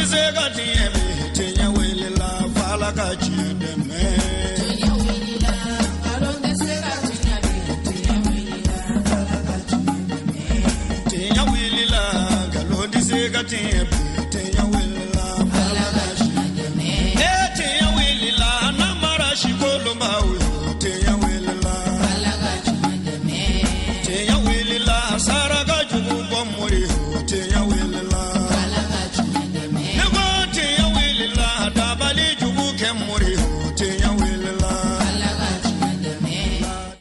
se ka tiɲɛ bi, tiɲɛ wulila f'Ala ka tiɲɛ dɛmɛ. Tiɲɛ wulila, nkalon tɛ se ka tiɲɛ bi, tiɲɛ wulila, Ala ka tiɲɛ dɛmɛ. Tiɲɛ wulila, nkalon tɛ se ka tiɲɛ bi, tiɲɛ wulila f'Ala Ala ka ka tiɲɛ tiɲɛ dɛmɛ. E tiɲɛ wulila, namara sikolonbaw yo, tiɲɛ wulila. Ala ka tiɲɛ dɛmɛ. Tiɲɛ wulila, saraka jugu bɔ mori yo, tiɲɛ wulila. Ala ka tiɲɛ dɛmɛ. Ne ko tiɲɛ wulila, dabali jugu kɛ mori yo, tiɲɛ wulila. Ala ka tiɲɛ dɛmɛ.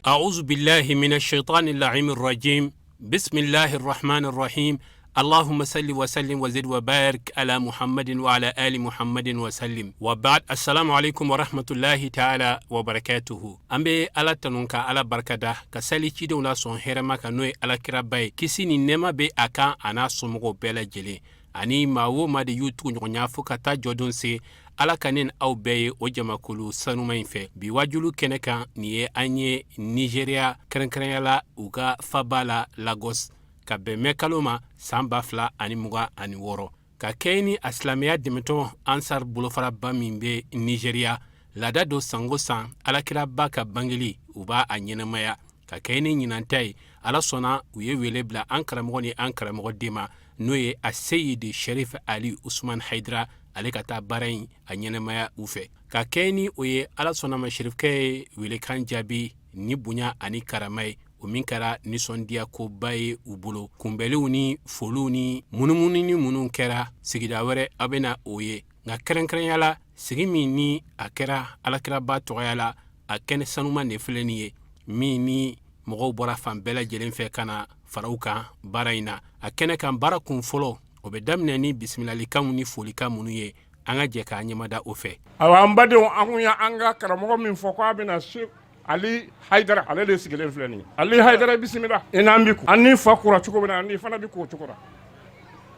أعوذ بالله من الشيطان اللعين الرجيم، بسم الله الرحمن الرحيم، اللهم صل وسلم وزد وبارك على محمد وعلى آل محمد وسلم، وبعد، السلام عليكم ورحمة الله تعالى وبركاته. An bɛ Ala tanu ka Ala barikada ka sali cidenw la sɔn hɛrɛma kan, n'o ye Alakiraba ye, kisi ni nɛɛma bɛ a kan a n'a somɔgɔw bɛɛ lajɛlen ani maa o maa de y'u tugu ɲɔgɔnya fo ka taa jɔdon se. Ala ka ne ni aw bɛɛ ye o jamakulu sanuma in fɛ. Bi wajulu kɛnɛ kan, nin ye an ye Nizeriya, kɛrɛnkɛrɛnya la u ka faba la Lagos, ka bɛn mɛ kalo ma san 2026, ka kɛɲɛ ni a silamɛya dɛmɛtɔn Ansar bolofaraba min bɛ Nizeriya. Laada don, sango san Alakiraba ka bangeli, u b'a a ɲɛnamaya. Ka kɛɲɛ ni ɲinanta ye, Ala sɔnna, u ye wele bila an karamɔgɔ ni an karamɔgɔden ma, n'o ye a Seyidi Sherif Ali Usman Haidara, ale ka taa baara in a ɲɛnamaya u fɛ. Ka kɛɲɛ ni o ye, Ala sɔnna ma, Sherifkɛ ye welekan jaabi ni bonya ani karama ye, o min kɛra nisɔndiya koba ye u bolo. Kunbɛliw ni foliw ni munumununi minnu kɛra sigida wɛrɛ, aw bɛna o ye. Nka kɛrɛnkɛrɛnya la, sigi min ni a kɛra Alakiraba tɔgɔya la, a kɛnɛ sanuman de filɛ nin ye, min ni mɔgɔw bɔra fan bɛɛ lajɛlen fɛ ka na fara u kan baara in na. A kɛnɛ kan, baara kun fɔlɔ, o bɛ daminɛ ni bisimilalikanw ni folikan minnu ye, an ka jɛ k'a ɲɛmada o fɛ. Ayiwa, an badenw, an kun y'an ka karamɔgɔ min fɔ k'a bɛna se, Ali Hayidara, ale de sigilen filɛ nin ye. Ali Hayidara, bisimila. I n'an bi an ni fa kura cogo min na, an ni fana bi k'o cogo la.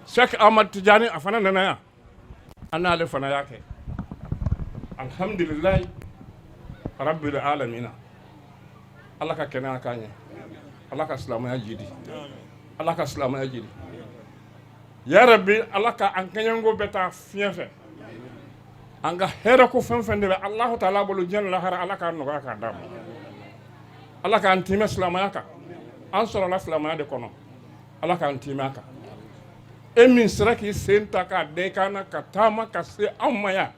Cheikh Ahmad Tijani, a fana nana yan, an n'ale fana y'a kɛ. Alhamdulilayi rabbil alamina. Ala ka kɛnɛya k'an ye, Ala ka silamɛya jidi, Ala ka silamɛya jidi, ya rabbi. Ala ka an kɛɲɛnko bɛ taa fiɲɛ fɛ. An ka hɛrɛ ko fɛn fɛn de bɛ Alahu taala bolo diɲɛ ni lahara, Ala k'a nɔgɔya k'a d'a ma. Ala k'an timɛ silamɛya kan. An sɔrɔla silamɛya de kɔnɔ, Ala k'an timɛ a kan. E min sera k'i sen ta k'a da i kan na ka taama ka se anw ma yan,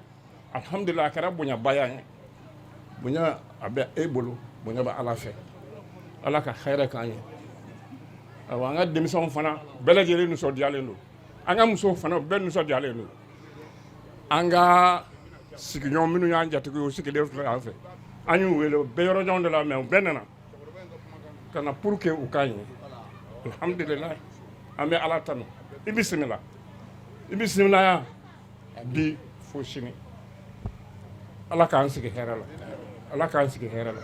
alhamdulilah, a kɛra bonyaba y'an ye. Bonya a bɛ e bolo, bonya bɛ Ala fɛ. Ala ka hɛrɛ k'an ye. Ayiwa, an ka denmisɛnw fana bɛɛ lajɛlen nisɔndiyalen don, an ka musow fana bɛɛ nisɔndiyalen don. An ka sigiɲɔgɔn minnu y'an jatigi ye, o sigilen filɛ an fɛ. An y'u wele, u bɛɛ yɔrɔ jan de la, mais u bɛɛ nana ka na pour que u k'an ye. Alhamdulilah, an bɛ Ala tanu. I bisimila, i bisimila yan bi fo sini. Ala k'an sigi hɛrɛ la, Ala k'an sigi hɛrɛ la.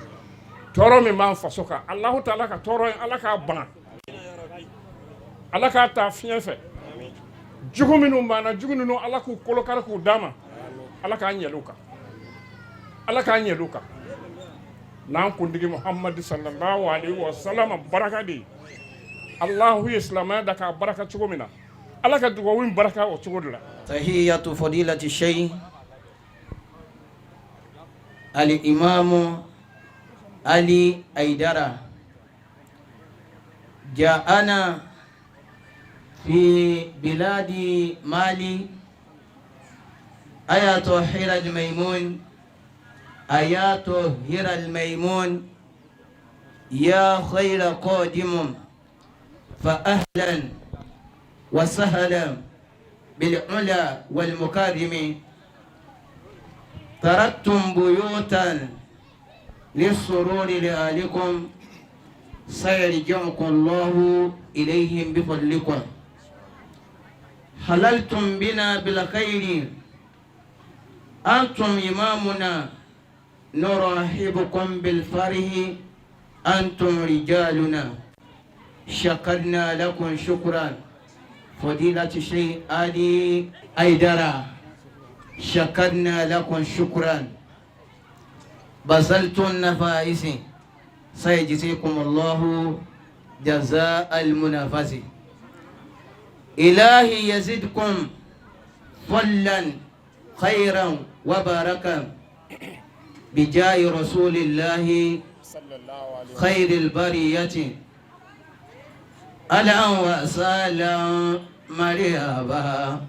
Tɔɔrɔ min b'an faso kan, Alahu taala ka tɔɔrɔ in, Ala k'a ban, Ala k'a ta fiɲɛ fɛ. Jugu minnu b'an na, jugu ninnu, Ala k'u kolo kari k'u d'a ma. Ala k'an yɛlɛ u kan, Ala k'an yɛlɛ u kan n'an kuntigi Muhamadu sallallahu alaihi wa sallam baraka de ye. Alahu ye silamɛya da k'a baraka cogo min na, Ala ka dugawu in baraka o cogo de la. تحية فضيلة الشيخ الإمام علي أيدرا، جاءنا في بلاد مالي آية هير الميمون، آيات هير الميمون، يا خير قادم، فأهلا وسهلا بالعلا والمكارم. تركتم بيوتا للسرور لآلكم، سيرجعكم الله إليهم بفضلكم. حللتم بنا بالخير، أنتم إمامنا، نرحبكم بالفرح، أنتم رجالنا، شكرنا لكم شكرا. فضيلة الشيخ علي أيدرا، شكرنا لكم شكرا، بذلتم النفائس، سيجزيكم الله جزاء المنافس. إلهي يزدكم فلا خيرا وبركة بجاه رسول الله خير البرية. أهلا وسهلا مرحبا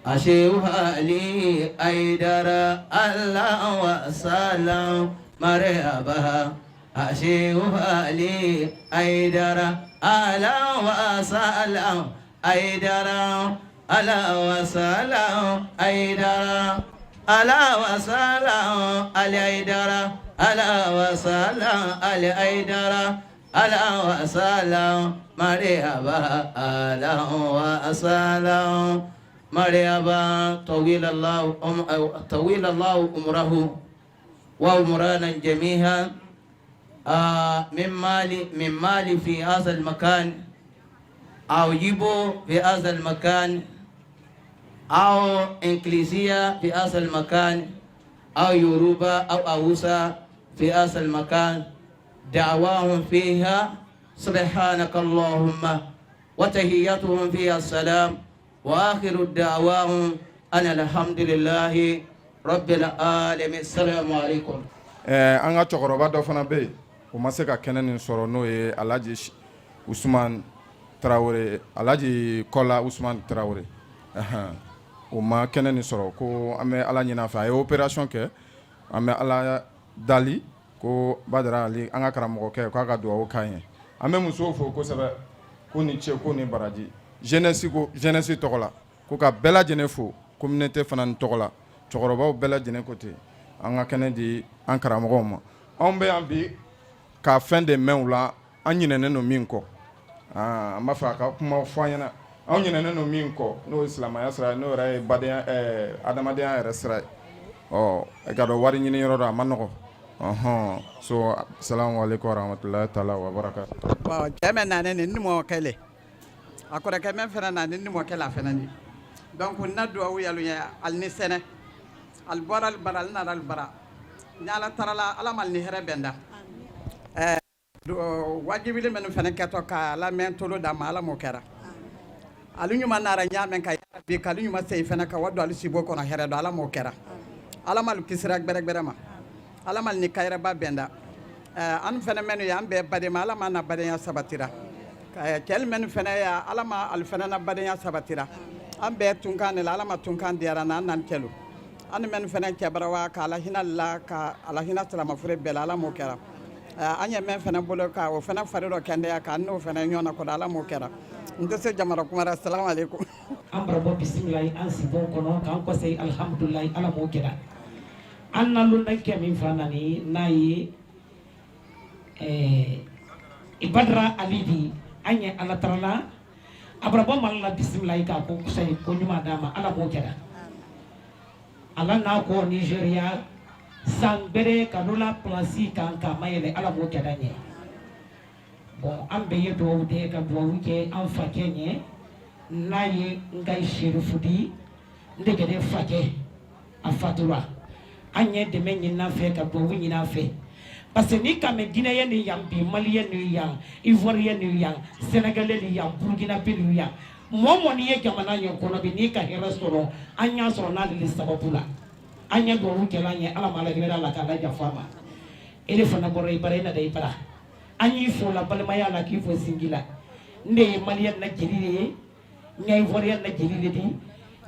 أشيخ علي أيدر، أهلا وسهلا مرحبا أشيخ علي أيدر، أهلا وسهلا أيدر، أهلا وسهلا أيدر، أهلا وسهلا علي أيدر، أهلا وسهلا علي أيدر، أهلا وسهلا مرحبا، أهلا وسهلا مرحبا. طويل الله عمره وعمرانا جميعا. من مالي في هذا المكان أو يبو في هذا المكان أو إنجليزية في هذا المكان أو يوروبا أو أوسا في هذا المكان، دعواهم فيها سبحانك اللهم وتحيتهم فيها السلام، وآخر دعواهم أن الحمد لله رب العالمين. السلام عليكم. An ka cɛkɔrɔba dɔ fana bɛ yen, o ma se ka kɛnɛ nin sɔrɔ, n'o ye Alhaji Usman Tarawele, Alhaji Kɔla Usman Tarawele. O ma kɛnɛ nin sɔrɔ, ko an bɛ Ala ɲini a fɛ, a ye opération kɛ. An bɛ Ala dali ko Badara Ali, an ka karamɔgɔkɛ, k'a ka dugawu k'an ye. An bɛ musow fo kosɛbɛ, ko ni ce, ko ni baraji. Jeunesse, ko jeunesse tɔgɔ la, ko ka bɛɛ lajɛlen fo, communauté fana tɔgɔ la, cɛkɔrɔbaw bɛɛ lajɛlen ko ten. An ka kɛnɛ di an karamɔgɔw ma. Anw bɛ yan bi ka fɛn de mɛn u la, an ɲinɛnen don min kɔ. An b'a fɛ a ka kuma fɔ an ɲɛna, anw ɲinɛnen don min kɔ, n'o ye silamɛya sira ye, n'o yɛrɛ ye badenya, adamadenya yɛrɛ sira ye. Ɔ, i ka dɔn wari ɲini yɔrɔ dɔn, a ma nɔgɔ ɔhɔn. So salamu aleykum warahmatulahi taala wa barakatu. Bon, cɛ mɛ nane ni nimɔkɛ le, a kɔrɔkɛ mɛ fɛnɛ na ni nimɔkɛ la fɛnɛ ni. Donc n na duwawu yalu ye, ali ni sɛnɛ ali bɔra ali bara, ali nana ali bara ni Ala tarala, Ala ma ni hɛrɛ bɛnda. Wajibili minnu fɛnɛ kɛtɔ ka Ala mɛn tolo d'a ma, Ala m'o kɛra ali ɲuman nara ɲa mɛn ka bi k'ali ɲuman seyi fɛnɛ ka wa don ali sibo kɔnɔ hɛrɛ dɔ, Ala m'o kɛra. Ala ma kisira gbɛrɛgbɛrɛ ma, Ala ma ni kayɛrɛba bɛnda. An fɛnɛ mɛnu ye, an bɛɛ baden, Ala ma na badenya sabatira. Cɛli mɛnu fɛnɛ ye, Ala ma ali fɛnɛ na badenya sabatira. An bɛɛ tunkan de la, Ala ma tunkan diyara na an nan cɛlu. An ni mɛnu fɛnɛ cɛbarawa ka Ala hinɛ la, ka Ala hinɛ silamafure bɛɛ la, Ala m'o kɛra. An ye mɛn fɛnɛ bolo ka o fɛnɛ fari dɔ kɛndɛya k'an n'o fɛnɛ ɲɔgɔn na kɔdɔ, Ala m'o kɛra. N tɛ se jamana kuma ra. Salamu aleykum. An bara bɔ bisimilayi an sibon kɔnɔ k'an kɔsɛyi alhamdulilayi, Ala m'o kɛra. An na londan kɛ min fana nani n'a ye Badara Ali di, an ye Ala tarala a bara bɔ Mali la bisimilayi k'a ko kusayi ko ɲuman d'a ma, Ala m'o kɛra. Ala n'a kɔ Nigéria san gbɛrɛ ka n'o la place kan k'a ma yɛlɛ, Ala m'o kɛra ɲɛ. Bon, an bɛɛ ye dugawu de ka dugawu kɛ an fakɛ ɲɛ, n'a ye n ka Serifu di, n degeden fakɛ a fatura. An ye dɛmɛ ɲini a fɛ ka dugawu ɲini a fɛ, parce que ni ka mɛn Guinéen ni yan bi, Malien ni yan, Ivoirien ni yan, Sénégalais ni yan, Burkinabé ni yan, mɔgɔ mɔgɔ n'i ye jamana ɲɛ kɔnɔ bi, n'i ka hɛrɛ sɔrɔ, an y'a sɔrɔ n'ale de sababu la. An ye dugawu kɛla an ye, Ala ma ala hinɛ la k'a la jafa ma. E de fana bɔra i bara, i nana i bara, an y'i fo la balimaya la, k'i fo sinji la. N de ye Malien na jeli de ye, n ye Ivoirien na jeli de di,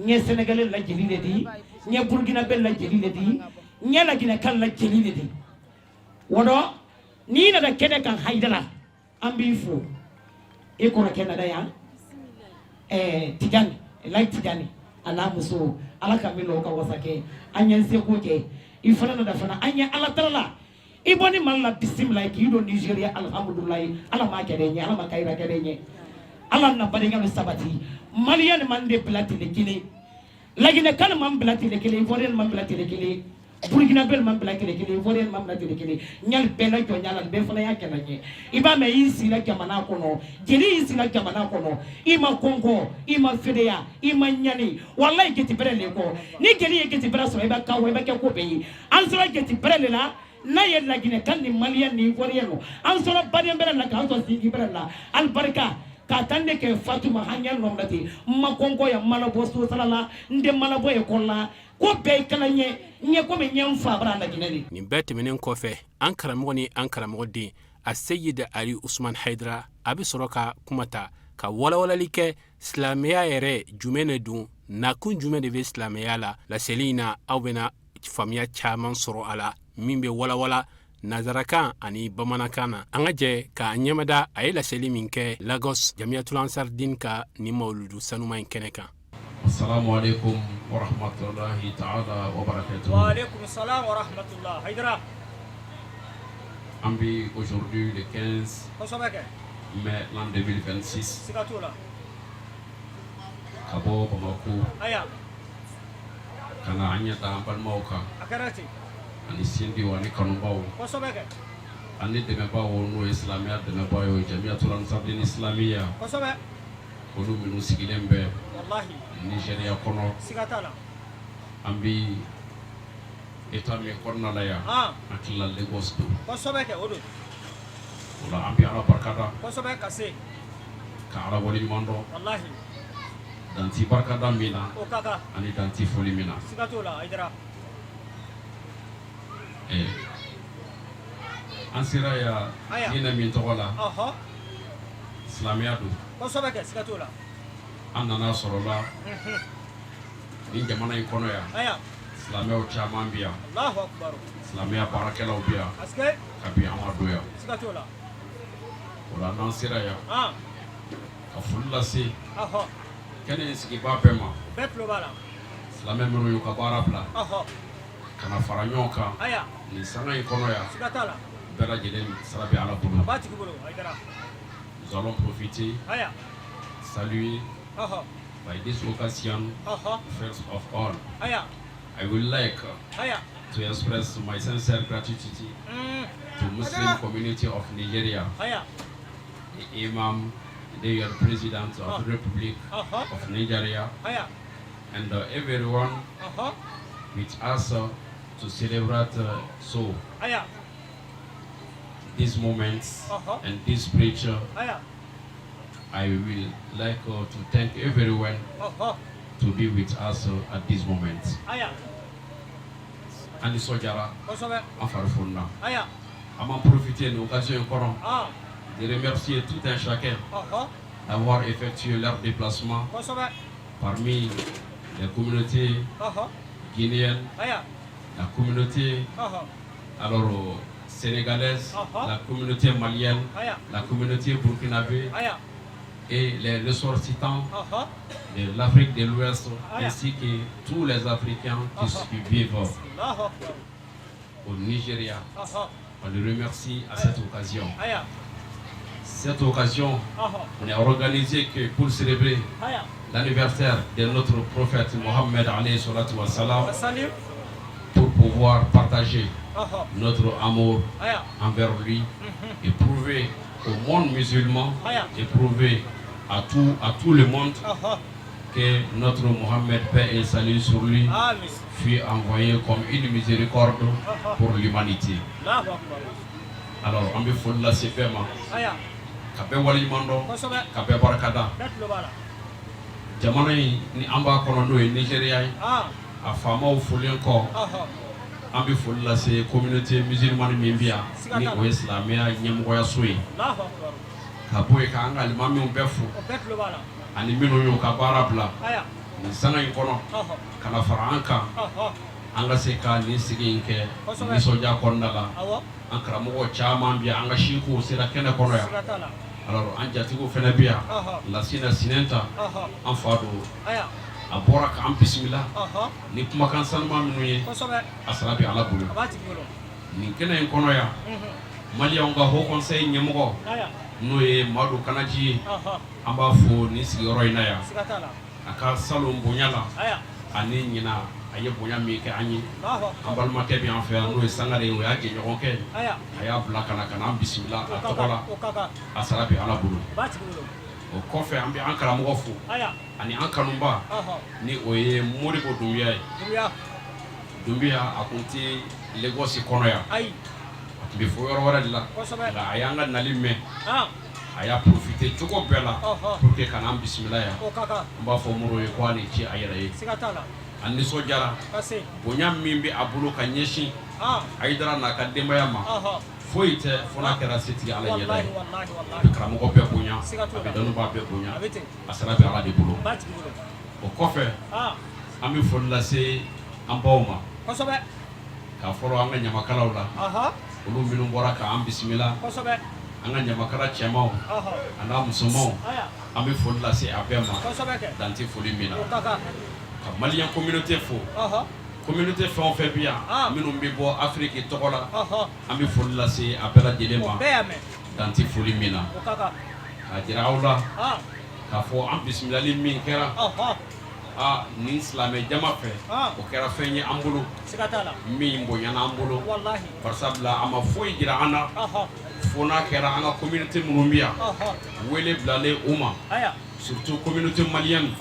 n ye Sénégalais la jeli de di, n ye Burkinabé la jeli de di, n ye Laginɛkan la jeli de di. Wɔdɔ n'i nana kɛnɛ kan Hayidara, an b'i fo. E kɔrɔkɛ nana yan, Tijani Layi, Tijani a n'a muso, Ala ka min o ka wasa kɛ. An ye n seko kɛ, i fana nana fana, an ye Ala tala la. I bɔ ni Mali la bisimilayi k'i don Nigéria alhamdulilayi, Ala m'a kɛ dɛ ɲɛ, Ala ma kayira kɛ dɛ ɲɛ. Ala na badenya bɛ sabati. Malien ni man de bila tile kelen, Laginɛkan ni man bila tile kelen, Ivoirien ni man bila tile kelen, Burkinabé ni man bila tile kelen, Ivoirien ni man bila tile kelen. Ɲali bɛɛ la jɔnya la, bɛɛ fana y'a kɛlɛ ɲɛ. I b'a mɛn, i y'i sigi jamana kɔnɔ, jeli y'i sigi jamana kɔnɔ, i ma kɔnkɔ, i ma fedeya, i ma ɲani, walayi jeti bɛrɛ le kɔ. Ni jeli ye jeti bɛrɛ sɔrɔ, i bɛ kawo, i bɛ kɛ ko bɛɛ ye. An sera jeti bɛrɛ de la, n'a ye Laginɛkan ni Malien ni Ivoirien no, an sɔrɔ baden bɛrɛ la k'an sɔrɔ sinji bɛrɛ la, alibarika. Ka taa ne kɛ Fatuma an ɲɛ nɔ ten n ma kɔnkɔ yan n ma labɔ sosara la n den ma labɔ ekɔli la ko bɛɛ ye kala ɲɛ ɲɛ komi ɲɛ n fa bara Laginɛ de. Nin bɛɛ tɛmɛnen kɔfɛ, an karamɔgɔ ni an karamɔgɔ den a Seyid Ali Usman Hayidara, a bɛ sɔrɔ ka kuma ta ka walawalali kɛ silamɛya yɛrɛ jumɛn de don, nakun jumɛn de bɛ silamɛya la. Laseli in na, aw bɛna faamuya caman sɔrɔ a la min bɛ walawala nazarakan ani bamanankan na. An ka jɛ k'an ɲɛmada a ye laseli min kɛ Lagos Jamiyatul Ansar Din ka nin mawuludu sanuma in kɛnɛ kan. Assalamu alaikum wa rahmatullahi ta'ala wa barakatuh. Wa alaikum salam wa rahmatullah. Haidara. An bi aujourd'hui le 15 Kosɛbɛ kɛ. mai l'an 2026. Siga t'o la. Ka bɔ Bamakɔ ka na an ɲɛ da an balimaw kan. A kɛra ten. Ani sindiw ani kanubaw. Kosɛbɛ kɛ. Ani dɛmɛbaaw, n'o ye silamɛya dɛmɛbaaw ye, Jamiyatul Ansar-Dine Islamiya. Kosɛbɛ. Olu minnu sigilen bɛ Walahi. Nigéria kɔnɔ. Siga t'a la. An bi état min kɔnɔna la yan. An tilala Lagos don. Kosɛbɛ kɛ, o don. O la an bɛ Ala barikada. Kosɛbɛ ka se. Ka Ala waleɲuman dɔn. Walahi. Dan ti barikada min na. O ka kan. Ani dan ti foli min na. Siga t'o la Hayidara. An sera yan diinɛ min tɔgɔ la. Silamɛya don. Kosɛbɛ kɛ, siga t'o la. An nana sɔrɔ la nin jamana in kɔnɔ yan. Silamɛw caman bɛ yan. Alahu akibaru. Silamɛya baarakɛlaw bɛ yan. Asikei. Kabi an ma don yan. Siga t'o la. O la n'an sera yan. Ka foli lase. Kɛnɛ in sigibaa bɛɛ ma. Bɛɛ tulo b'a la. Silamɛ minnu y'u ka baara bila. Ka na fara ɲɔgɔn kan. Nin sanga in kɔnɔ yan. Siga t'a la. Bɛɛ lajɛlen sara bɛ Ala bolo. A b'a tigi bolo Hayidara. Nous allons profiter. Saluer. By this occasion. First of all. I would like to express my sincere gratitude to Muslim community of Nigeria. The Imam, the President of the Republic of Nigeria, and everyone with us to celebrate so this moment and this preacher. I will like to thank everyone to be with us at this moment. An nisɔndiyara, an fari fonina. An b'an profiter nin occasion in kɔnɔ de remercier tout un chacun d'avoir effectué leur déplacement parmi les communautés guinéennes, la communauté alors sénégalaise, la communauté malienne, la communauté burkinabé et les ressortissants de l'Afrique de l'Ouest ainsi que tous les Africains qui vivent au Nigeria. On les remercie à cette occasion. Cette occasion n'est organisée que pour célébrer l'anniversaire de notre prophète Mohammed alayhi salatu wa salam, pour pouvoir partager notre amour envers lui et prouver au monde musulman et prouver à tout le monde que notre Mohammed, paix et salut sur lui, fut envoyé comme une miséricorde pour l'humanité. Alors, an bɛ foli lase bɛɛ ma, ka bɛɛ waleɲuman dɔn, ka bɛɛ barikada. Jamana in ni an b'a kɔnɔ, n'o ye Nigéria ye, a faamaw folen kɔ, an bɛ foli lase communauté musulmane min bɛ yan, ni o ye silamɛya ɲɛmɔgɔyaso ye, ka bɔ yen k'an ka alimamiw bɛɛ fo ani minnu y'u ka baara bila nin sanga in kɔnɔ ka na fara an kan, an ka se ka nin sigi in kɛ nisɔndiya kɔnɔna la. An karamɔgɔ caman bɛ yan, an ka sikuw sera kɛnɛ kɔnɔ yan. Alors, an jatigiw fana bɛ yan, Lasina Sinɛnta, an fa don, a bɔra k'an bisimila ni kumakan sanuma minnu ye, a sara bɛ Ala bolo. Nin kɛnɛ in kɔnɔ yan, Maliyɛnw ka haut conseil ɲɛmɔgɔ, n'o ye Madu Kanaji ye, an b'a fo nin sigiyɔrɔ in na yan, a ka salon bonya la ani ɲina a ye bonya min kɛ an ye. An balimakɛ bɛ an fɛ yan, n'o ye Sangare ye, o y'a jɛɲɔgɔnkɛ ye, a y'a bila ka na ka na an bisimila a tɔgɔ la, a sara bɛ Ala bolo. O kɔfɛ, an bɛ an karamɔgɔ fo ani an kanuba, ni o ye Moribo Dunbiya ye. Dunbiya, a kun tɛ Lagos kɔnɔ yan, a tun bɛ fɔ yɔrɔ wɛrɛ de la, nka a y'an ka nali mɛn. A y'a profiter cogo bɛɛ la pour que ka n'an bisimila yan. An b'a fɔ Moro ye ko a ni ce a yɛrɛ ye. A nisɔndiyara bonya min bɛ a bolo ka ɲɛsin Hayidara n'a ka denbaya ma, foyi tɛ fo n'a kɛra setigi Ala ɲɛda ye. A bɛ karamɔgɔ bɛɛ bonya, a bɛ dɔnnibaa bɛɛ bonya, a sara bɛ Ala de bolo. O kɔfɛ, an bɛ foli lase an baw ma, k'a fɔlɔ an ka ɲamakalaw la, olu minnu bɔra k'an bisimila, an ka ɲamakala cɛmanw an'a musomanw, an bɛ foli lase a bɛɛ ma, dan tɛ foli min na. Ka malien communauté fo, communauté fɛn o fɛn bɛ yan minnu bɛ bɔ Afrique tɔgɔ la, an bɛ foli lase a bɛɛ lajɛlen ma, dan tɛ foli min na. K'a jira aw la k'a fɔ an bisimilali min kɛra aa nin silamɛ jama fɛ, o kɛra fɛn ye an bolo min bonyana an bolo, barisabula a ma foyi jira an na fo n'a kɛra an ka communauté minnu bɛ yan, wele bilalen u ma. Surtout communauté malienne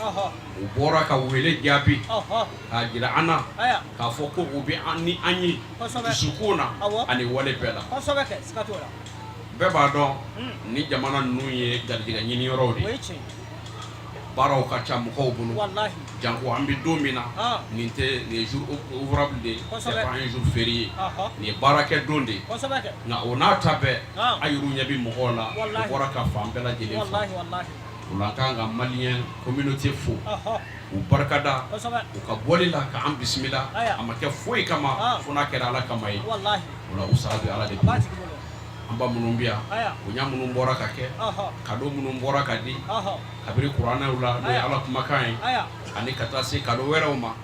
u bɔra ka wele jaabi k'a jira an na k'a fɔ ko u bɛ an ni an ye dusukun na ani wale bɛɛ la. Bɛɛ b'a dɔn ni jamana ninnu ye garijɛgɛ ɲiniyɔrɔw de ye, baaraw ka ca mɔgɔw bolo, janko an bɛ don min na, nin tɛ nin ye jour ouvrable de ye, c'est pas un jour férié, nin ye baarakɛ don de ye. Nka o n'a ta bɛɛ, a yɛrɛw ɲɛ bɛ mɔgɔw la, u bɔra ka fan bɛɛ lajɛlen fa. O la an ka kan ka malien communauté fo, u barikada u ka bɔli la ka an bisimila. A ma kɛ foyi kama fo n'a kɛra Ala kama ye. O la u sara bɛ Ala de bolo. An ba minnu bɛ yan, bonya minnu bɔra ka kɛ, cadeau minnu bɔra ka di kabini kuranɛw la, n'o ye Ala kumakan ye, ani ka taa se cadeau wɛrɛw ma,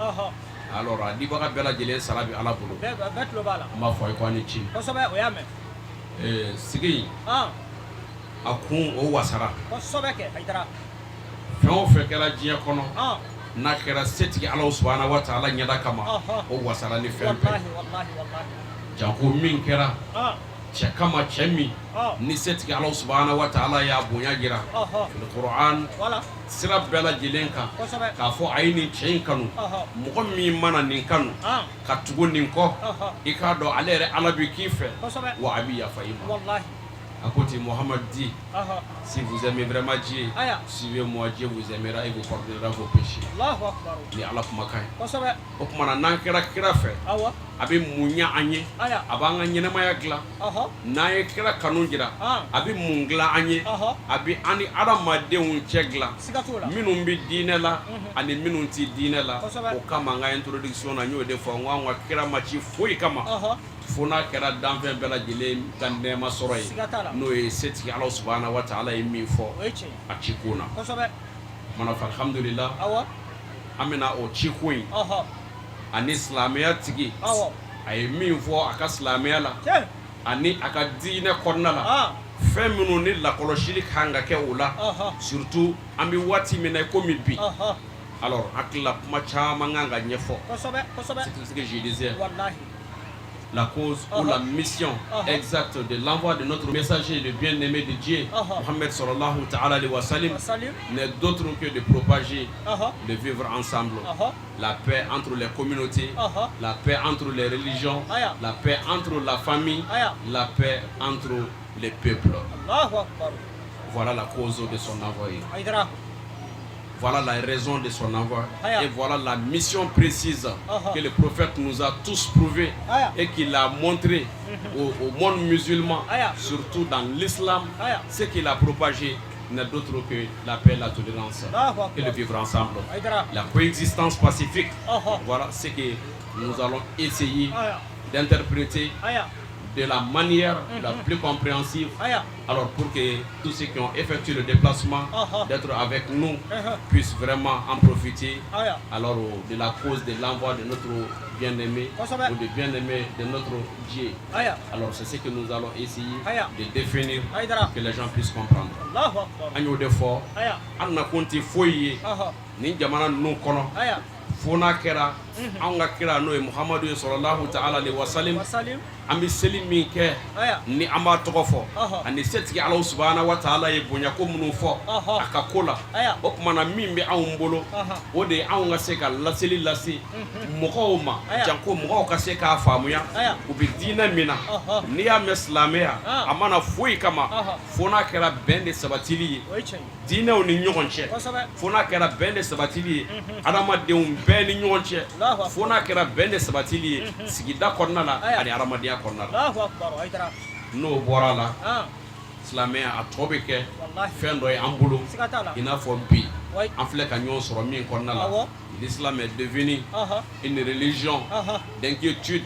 alors a dibaga bɛɛ lajɛlen sara bɛ Ala bolo. An b'a fɔ a ye ko a ni ce. Sigi in a kun o wasara. Fɛn o fɛn kɛra diɲɛ kɔnɔ, n'a kɛra setigi Ala subahana wa taala ɲɛda kama, o wasara ni fɛn bɛɛ. Janko min kɛra cɛ kama, cɛ min ni setigi Ala subahana wa taala y'a bonya jira kuran sira bɛɛ lajɛlen kan, k'a fɔ a ye nin cɛ in kanu. Mɔgɔ min mana nin kanu ka tugu nin kɔ, i k'a dɔn ale yɛrɛ Ala bɛ k'i fɛ, wa a bɛ yafa i ma. A ko ten, Mohamɛdi dit: si vous aimez vraiment Dieu, suivez-moi, Dieu vous aimera et vous pardonnera vos péchés. Ni Ala kumakan ye. O tuma na, n'an kɛra kira fɛ, a bɛ mun ɲɛ an ye? A b'an ka ɲɛnamaya dilan. N'an ye kira kanu jira, a bɛ mun dilan an ye? A bɛ an ni adamadenw cɛ dilan, minnu bɛ diinɛ la ani minnu tɛ diinɛ la. O kama, n ka introduction na, n y'o de fɔ, n ko an ka kira ma ci foyi kama fo n'a kɛra danfɛn bɛɛ lajɛlen ka nɛɛma sɔrɔ ye, n'o ye setigi Ala subahana wa taala ye min fɔ a cikun na. Mana fɔ alhamdulila, an bɛna o cikun in ani silamɛya tigi a ye min fɔ a ka silamɛya la ani a ka diinɛ kɔnɔna la, fɛn minnu ni lakɔlɔsili kan ka kɛ o la, surtout an bɛ waati min na komi bi. Alors hakili la, kuma caman kan ka ɲɛfɔ. C'est ce que je disais, la cause ou la mission exacte de l'envoi de notre messager, le bien-aimé de Dieu, Mohammed sallallahu ta'ala alayhi wa sallam, n'est d'autre que de propager le vivre ensemble, la paix entre les communautés, la paix entre les religions, la paix entre la famille, la paix entre les peuples. Voilà la cause de son envoyé. Voilà la raison de son envoi. Et voilà la mission précise que le prophète nous a tous prouvé et qu'il a montré au monde musulman, surtout dans l'islam. Ce qu'il a propagé n'est d'autre que la paix, la tolérance et le vivre ensemble. La coexistence pacifique. Voilà ce que nous allons essayer d'interpréter de la manière la plus compréhensive. Alors pour que tous ceux qui ont effectué le déplacement d'être avec nous puissent vraiment en profiter, alors de la cause de l'envoi de notre bien-aimé ou de bien-aimé de notre Dieu. Alors c'est ce que nous allons essayer de définir pour que les gens puissent comprendre. An y'o de fɔ, an nakun tɛ foyi ye. Nin jamana ninnu kɔnɔ, fo n'a kɛra anw ka kira, n'o ye Muhamadu ye, sɔlɔlahu taala alehi wasalim, an bɛ seli min kɛ ni an b'a tɔgɔ fɔ, ani setigi Alahu subahana wa taala ye bonyako minnu fɔ a ka ko la. O tuma na, min bɛ anw bolo, o de ye anw ka se ka laseli lase mɔgɔw ma, janko mɔgɔw ka se k'a faamuya u bɛ diinɛ min na. N'i y'a mɛn silamɛya, a ma na foyi kama fo n'a kɛra bɛn de sabatili ye diinɛw ni ɲɔgɔn cɛ, fo n'a kɛra bɛn de sabatili ye adamadenw bɛɛ ni ɲɔgɔn cɛ, fo n'a kɛra bɛn de sabatili ye sigida kɔnɔna la ani adamadenya kɔnɔna la. N'o bɔra a la, silamɛya a tɔ bɛ kɛ fɛn dɔ ye an bolo, i n'a fɔ bi an filɛ ka ɲɔgɔn sɔrɔ min kɔnɔna la. L'islam est devenu une religion d'inquiétude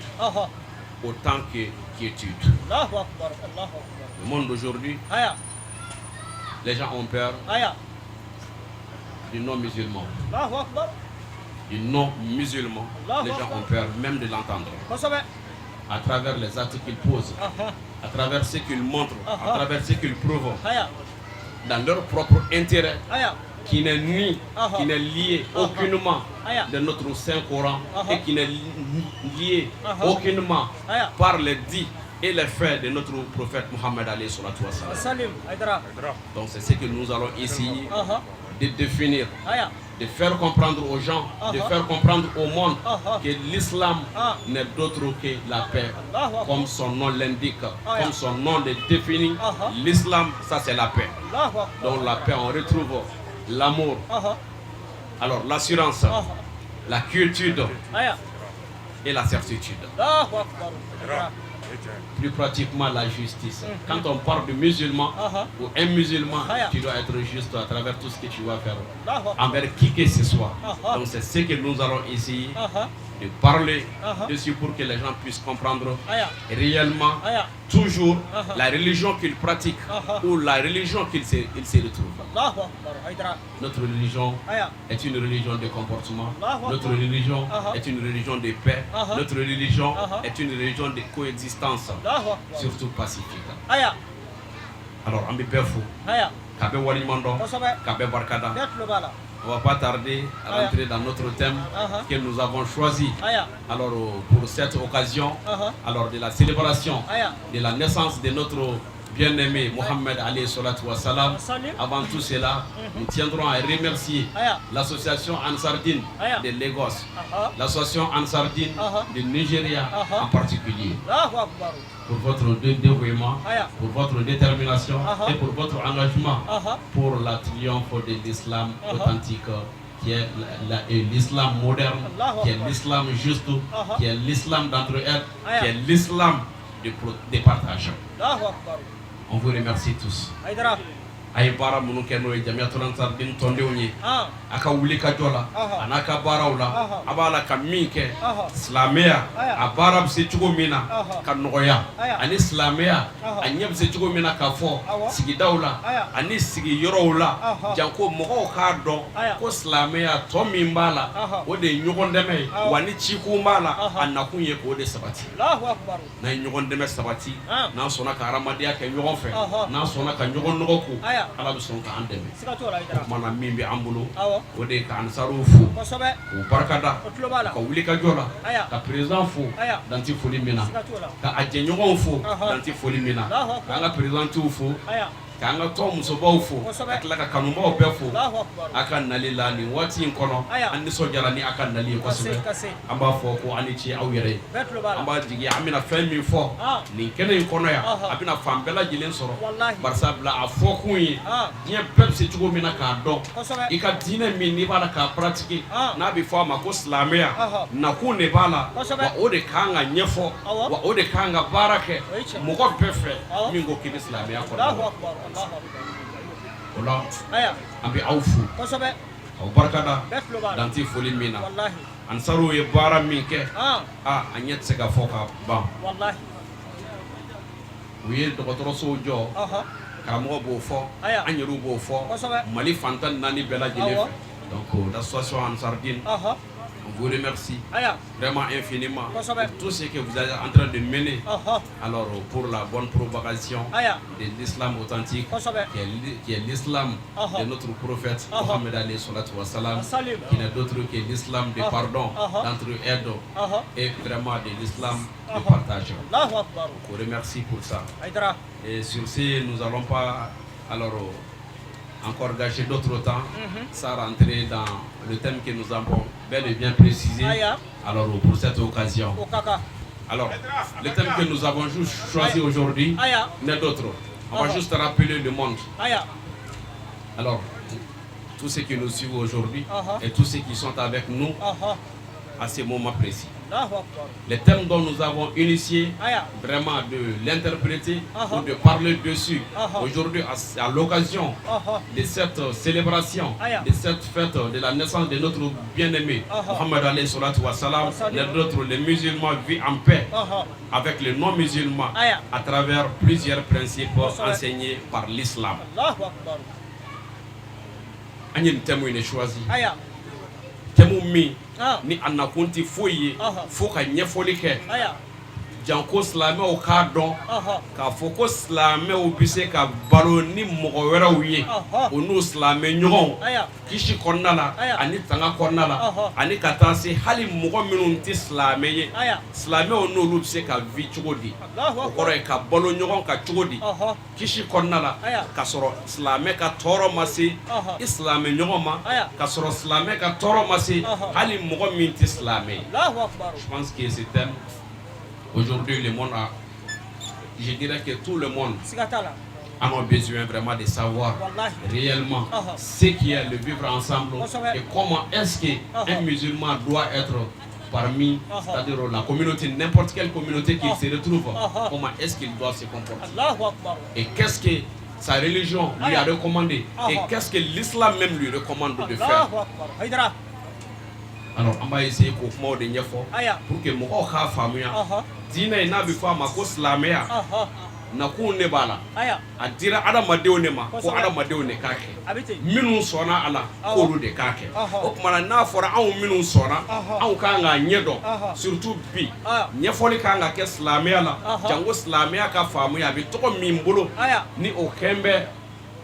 autant que quiétude. Le monde d'aujourd'hui, les gens ont peur du non-musulman. Du non-musulman, les gens ont peur même de l'entendre. À travers les actes qu'ils posent, à travers ce qu'ils montrent, à travers ce qu'ils prouvent, dans leur propre intérêt, qui n'est ni, qui n'est lié aucunement de notre Saint Coran et qui n'est lié aucunement par les dits et les faits de notre prophète Mohammed alayhi salatu wassalam. Donc c'est ce que nous allons essayer de définir, de faire comprendre aux gens, de faire comprendre au monde que l'islam n'est d'autre que la paix, comme son nom l'indique, comme son nom le définit. L'islam, ça c'est la paix. Donc la paix, on retrouve l'amour, alors l'assurance, la quiétude et la certitude. Plus pratiquement la justice. Quand on parle de musulman ou un musulman, tu dois être juste à travers tout ce que tu vas faire envers qui que ce soit. Donc c'est ce que nous allons essayer de parler dessus pour que les gens puissent comprendre réellement toujours la religion qu'ils pratiquent ou la religion qu'ils se, ils se retrouvent. Notre religion est une religion de comportement. Notre religion est une religion de paix. Notre religion est une religion de coexistence, surtout pacifique. Alors, an bɛ bɛɛ fo, ka bɛɛ waleɲuman dɔn, ka bɛɛ barika da. On va pas tarder à rentrer dans notre thème que nous avons choisi. Alors, pour cette occasion, alors de la célébration de la naissance de notre bien-aimé Mohammed alayhi salatu wassalam. Avant tout cela, nous tiendrons à remercier l'association Ansardine de Lagos, l'association Ansardine de Nigeria en particulier, pour votre dévouement, pour votre détermination et pour votre engagement pour la triomphe de l'islam authentique, qui est l'islam moderne, qui est l'islam juste, qui est l'islam d'entre-elles, qui est l'islam de partage. On vous remercie tous. A ye baara minnu kɛ, n'o ye Jamiyatul Ansardine tɔndenw ye, a ka wuli ka jɔ la a n'a ka baaraw la, a b'a la ka min kɛ silamɛya a baara bɛ se cogo min na ka nɔgɔya, ani silamɛya a ɲɛ bɛ se cogo min na ka fɔ sigidaw la ani sigiyɔrɔw la, janko mɔgɔw k'a dɔn ko silamɛya tɔ min b'a la, o de ye ɲɔgɔn dɛmɛ ye. Wa ni cikun b'a la, a nakun ye k'o de sabati. N'an ye ɲɔgɔn dɛmɛ sabati, n'an sɔnna ka hadamadenya kɛ ɲɔgɔn fɛ, n'an sɔnna ka ɲɔgɔn nɔgɔ ko, Ala bɛ sɔn k'an dɛmɛ. O tuma na, min bɛ an bolo, o de ye ka ansaruw fo k'u barikada ka wuli ka jɔ la, ka président fo dan tɛ foli min na, ka a jɛɲɔgɔnw fo dan tɛ foli min na, k'an ka présidentew fo, k'an ka tɔn musobaw fo, ka tila ka kanubaw bɛɛ fo a ka nali la nin waati in kɔnɔ. An nisɔndiyara ni a ka nali ye kosɛbɛ. An b'a fɔ ko an ni ce aw yɛrɛ ye. An b'a jigi an bɛna fɛn min fɔ nin kɛnɛ in kɔnɔ yan, a bɛna fan bɛɛ lajɛlen sɔrɔ, barisa bila a fɔkun ye diɲɛ bɛɛ bɛ se cogo min na k'a dɔn i ka diinɛ min n'i b'a la k'a pratiquer, n'a bɛ fɔ a ma ko silamɛya, nakun de b'a la wa o de kan ka ɲɛfɔ, wa o de kan ka baara kɛ mɔgɔ bɛɛ fɛ min ko k'i bɛ silamɛya kɔnɔ. O la, an bɛ aw fo aw barikada dan tɛ foli min na. Ansaruw ye baara min kɛ, aa, a ɲɛ tɛ se ka fɔ ka ban. U ye dɔgɔtɔrɔsow jɔ, karamɔgɔ b'o fɔ, an yɛrɛw b'o fɔ, Mali fan 14 bɛɛ lajɛlen fɛ. Donc l'association Ansardine, on vous remercie Aya. vraiment infiniment Kosɛbɛ. pour tout ce que vous êtes en train de mener Ɔhɔ. alors pour la bonne propagation Aya. de l'islam authentique Kosɛbɛ. qui est l'islam Ɔhɔ. de notre prophète Ɔhɔ. Mohammed alayhi salatu wa salam, Salim. qui n'est d'autre que l'islam de Ɔhɔ. pardon, Ɔhɔ. d'entraide Ɔhɔ. et vraiment de l'islam de Ɔhɔ. partage. Allahu akbar. On vous remercie pour ça. Aïdara. Et sur ce, nous n'allons pas alors encore gâcher d'autres temps sans rentrer dans le thème que nous avons bel et bien précisé Aya. alors pour cette occasion. O ka kan. Alors, le thème que nous avons juste choisi aujourd'hui Aya. n'est d'autre. On va Ɔhɔ. juste rappeler le monde. Aya. Alors, tous ceux qui nous suivent aujourd'hui Uh-huh. et tous ceux qui sont avec nous Ɔhɔ. à ce moment précis. Allahu akbar. Les thèmes dont nous avons initié Aya. vraiment de l'interpréter Uh-huh. ou de parler dessus Uh-huh. aujourd'hui à l'occasion Ɔhɔ. de cette célébration, Aya. de cette fête de la naissance de notre bien-aimé Uh-huh. Mohammed alayhi salatu wa salam, Salam. n'est d'autre les musulmans vivent en paix Ɔhɔ. avec les non-musulmans Aya. à travers plusieurs principes Kosɛbɛ. enseignés par l'islam. Allahu akbar. An ye nin thème in de choisi. Aya. Thème min Ah. ni a nakun tɛ foyi ye Ɔhɔ. fo ka ɲɛfɔli kɛ Aya. janko silamɛw k'a dɔn Ɔhɔ. k'a fɔ ko silamɛw bɛ se ka balo ni mɔgɔ wɛrɛw ye Ɔhɔ. o n'u silamɛ ɲɔgɔnw Aya. kisi kɔnɔna la Aya. ani tanga kɔnɔna la Ɔhɔ. ani ka taa se hali mɔgɔ minnu tɛ silamɛ ye Aya. silamɛw n'olu bɛ se ka vi cogo di Allahu o akbar. kɔrɔ ye ka balo ɲɔgɔn kan cogo di Ɔhɔ. kisi kɔnɔna la Aya. ka sɔrɔ silamɛ ka tɔɔrɔ ma se Ɔhɔ. i silamɛ ɲɔgɔn ma Aya. ka sɔrɔ silamɛ ka tɔɔrɔ ma se Ɔhɔ. hali mɔgɔ min tɛ silamɛ ye. Allahu akbar. Je pense que ce thème, aujourd'hui, le monde a, je dirais que tout le monde Siga t'a la. en a besoin vraiment de savoir Wallahi. réellement Uh-huh. ce qui est le vivre ensemble Kosɛbɛ. et comment est-ce qu'un Uh-huh. musulman doit être parmi, Uh-huh. c'est-à-dire la communauté, n'importe quelle communauté qu'il Uh-huh. se retrouve, Uh-huh. comment est-ce qu'il doit se comporter Allahu akbar. et qu'est-ce que sa religion lui a Aya. recommandé et Uh-huh. qu'est-ce que l'islam même lui recommande de faire. Allahu akbar. Aïdara. Alors, on va essayer k'o kumaw de ɲɛfɔ Aya. pour que mɔgɔw k'a faamuya Ɔhɔ. diinɛ in n'a bɛ fɔ a ma ko silamɛya Ɔhɔ. nakun ne b'a la Aya. a dira adamadenw de ma ko Kosɛbɛ. adamadenw de k'a kɛ A bɛ ten. minnu sɔnna a la Awɔ. k'olu de k'a kɛ Ɔhɔ. o tuma na n'a fɔra anw minnu sɔnna Ɔhɔ. anw kan k'a ɲɛ dɔn Ɔhɔ. surtout bi Aya. ɲɛfɔli kan ka kɛ silamɛya la Ɔhɔ. janko silamɛya ka faamuya a bɛ tɔgɔ min bolo Aya. ni o kɛn bɛ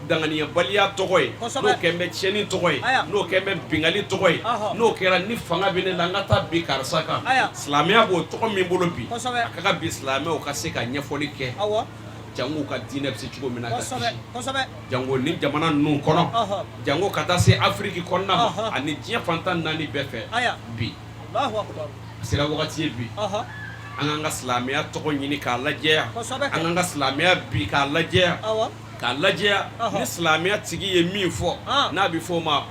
danganiyabaliya tɔgɔ ye Kosɛbɛ. n'o kɛn bɛ tiɲɛni tɔgɔ ye Aya. n'o kɛn bɛ bingali tɔgɔ ye Ɔhɔ. n'o kɛra ni fanga bɛ ne la n ka taa bin karisa kan Aya. silamɛya b'o tɔgɔ min bolo bi Kosɛbɛ. a ka kan bi silamɛw ka se ka ɲɛfɔli kɛ Awɔ. jango ka diinɛ bɛ se cogo min na ka Kosɛbɛ. kisi Kosɛbɛ. jango ni jamana ninnu kɔnɔ Ɔhɔ. jango ka taa se afiriki kɔnɔna ma Ɔhɔ. ani diɲɛ fantan naani bɛɛ fɛ Aya. bi Allahu akbar. a sera wagati ye bi Ɔhɔ. an k'an ka silamɛya tɔgɔ ɲini k'a lajɛya Kosɛbɛ. an k'an ka silamɛya bi k'a lajɛya Awɔ. k'a lajɛya Ɔhɔ. ni silamɛya tigi ye min fɔ Ah. n'a bɛ fɔ o ma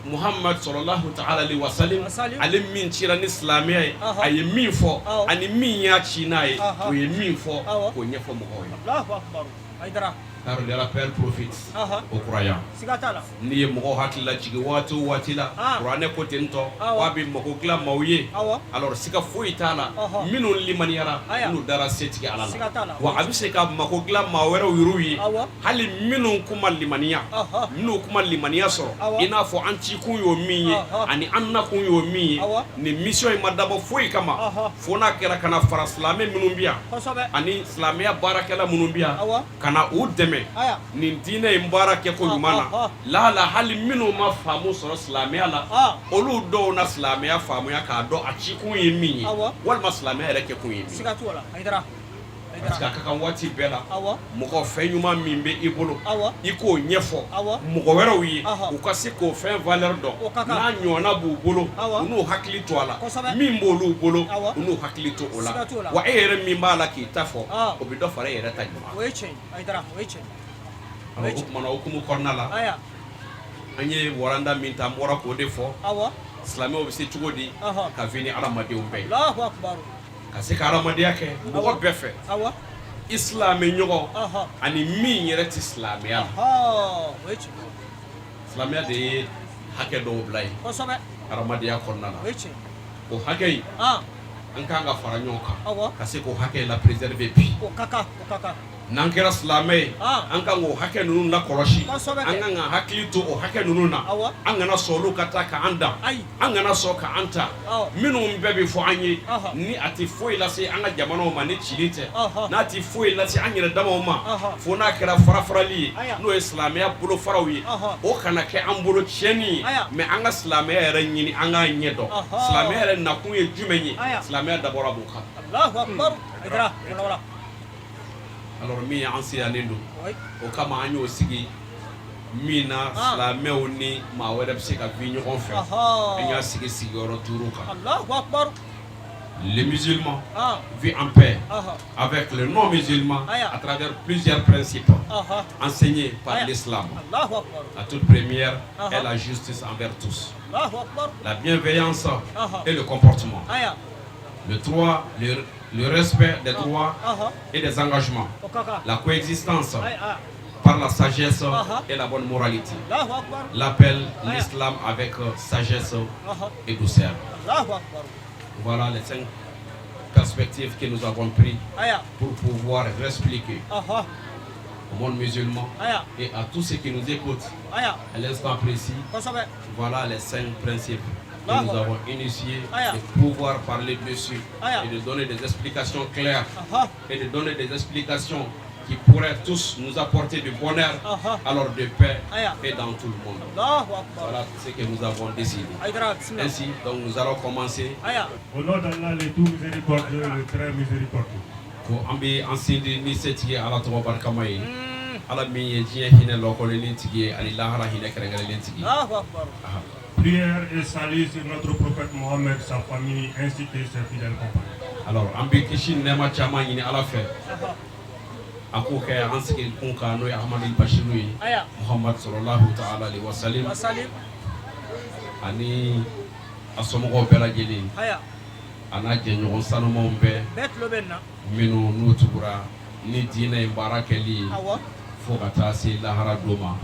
muhammad sɔlɔlahu ta'ala alaihi wasalim Wasalim. ale min cira ni silamɛya ye Ɔhɔ. a ye min fɔ Awɔ. ani min y'a ci n'a ye Ɔhɔ. o ye min fɔ Awɔ. k'o ɲɛfɔ mɔgɔw ye Allahu akbar. Aïdara. car le rappel profite Ɔhɔ. aux croyants. Siga t'a la. N'i ye mɔgɔw hakili lajigin waati o waati la Ah. kuranɛ ko ten tɔ Awɔ. k'a bɛ mako dilan maaw ye Awɔ. alors siga foyi t'a la Ɔhɔ. minnu limaniyara Aya. minnu dara setigi ala Siga t'a la la. wa a bɛ se ka mako dilan maa wɛrɛw yɛrɛw ye Awɔ. hali minnu kuma limaniya Ɔhɔ. minnu kuma limaniya sɔrɔ Awɔ. i n'a fɔ an cikun y'o min ye Ɔhɔ. ani an nakun y'o min ye Awɔ. nin mission in ma dabɔ foyi kama Ɔhɔ. fo n'a kɛra ka na fara silamɛ minnu bɛ yan Kosɛbɛ. ani silamɛya baarakɛla minnu bɛ yan Awɔ. ka na u dɛmɛ Aya. nin diinɛ in baara kɛko ɲuman na Ɔhɔ. laala hali minnu ma faamu sɔrɔ silamɛya la Ah. olu dɔw na silamɛya faamuya k'a dɔn a cikun ye min ye Awɔ. walima silamɛya yɛrɛ kɛkun ye min ye Siga t'o la. Aïdara. parce que a ka kan waati bɛɛ la Awɔ. mɔgɔ fɛn ɲuman min bɛ i bolo Awɔ. i k'o ɲɛfɔ Awɔ. mɔgɔ wɛrɛw ye Ɔhɔ. u ka se k'o fɛn valeur dɔn O ka kan. n'a ɲɔgɔnna b'u bolo Awɔ. u n'u hakili to a la Kosɛbɛ. min b'olu bolo Awɔ. u n'u hakili to o la Siga t'o la. wa e yɛrɛ min b'a la k'i ta fɔ Ah. o bɛ dɔ fara e yɛrɛ ta ɲuman O ye tiɲɛ ye. Aïdara, o ye tiɲɛ ye. kan. O kumana hukumu kɔnɔna la Aya. an ye waranda min ta an bɔra k'o de fɔ Awɔ. silamɛw bɛ se cogo di Ɔhɔ. ka vi ni hadamadenw bɛɛ ye Allahu akbar. ka se ka hadamadenya kɛ mɔgɔ bɛɛ fɛ Awɔ. i silamɛ ɲɔgɔn Ɔhɔ. ani min yɛrɛ tɛ silamɛya la Ɔhɔ. O ye tiɲɛ ye. silamɛya de ye hakɛ dɔw bila yen Kosɛbɛ. hadamadenya kɔnɔna la O ye tiɲɛ ye. o hakɛ in Ah. an kan ka fara ɲɔgɔn kan Awɔ. ka se k'o hakɛ in la préserver bi O ka kan. O ka kan. N'an kɛra silamɛ ye, an kan k'o hakɛ ninnu lakɔlɔsi, an kan ka hakili to o hakɛ ninnu na, an kana sɔn olu ka taa k'an dan, an kana sɔn k'an ta minnu bɛɛ bɛ fɔ an ye ni a tɛ foyi lase an ka jamanaw ma ni cili tɛ, n'a tɛ foyi lase an yɛrɛ damaw ma fo n'a kɛra farafarali ye, n'o ye silamɛya bolofaraw ye, o kana kɛ an bolo tiɲɛni ye, mais an ka silamɛya yɛrɛ ɲini, an k'a ɲɛ dɔn silamɛya yɛrɛ nakun ye jumɛn ye, silamɛya dabɔra mun kama. Alors min ye an siyannen don, o kama an y'o sigi min na silamɛw ni maa wɛrɛ bɛ se ka vi ɲɔgɔn fɛ, an y'a sigi sigiyɔrɔ duuru kan. Les musulmans vivent en paix avec les non-musulmans à travers plusieurs principes enseignés par l'islam. La toute première est la justice envers tous, la bienveillance et le comportement. Le 3, le respect des droits et des engagements, la coexistence par la sagesse et la bonne moralité. L'appel l'islam avec sagesse et douceur. Voilà les cinq perspectives que nous avons prises pour pouvoir expliquer au monde musulman et à tous ceux qui nous écoutent à l'instant précis. Voilà les cinq principes que nous avons initiés de pouvoir parler dessus et de donner des explications claires et de donner des explications qui pourraient tous nous apporter du bonheur, alors de paix et dans tout le monde. Voilà ce que nous avons décidé. Ainsi, donc nous allons commencer. Au nom d'Allah, le tout miséricordieux, le très miséricordieux. Ko an bɛ an sindi ni setigi Ala tɔgɔ barikama ye, Ala min ye diɲɛ hinɛ lɔkɔlenen tigi ye ani lahara hinɛ kɛrɛnkɛrɛnlen tigi. Prière et salut sur notre prophète Mohammed, sa famille ainsi que ses fidèles compagnons. Alors an bɛ kisi ni nɛɛma caman ɲini Ala fɛ, a k'o kɛ an sigi kun kan, n'o ye Ahamadu Bashiru ye, Muhamadu sallallahu ta'ala alaihi wa salim, ani a somɔgɔw bɛɛ lajɛlen, a n'a jɛɲɔgɔn sanumanw bɛɛ minnu n'u tugura ni diinɛ in baara kɛli ye fo ka taa se lahara don ma.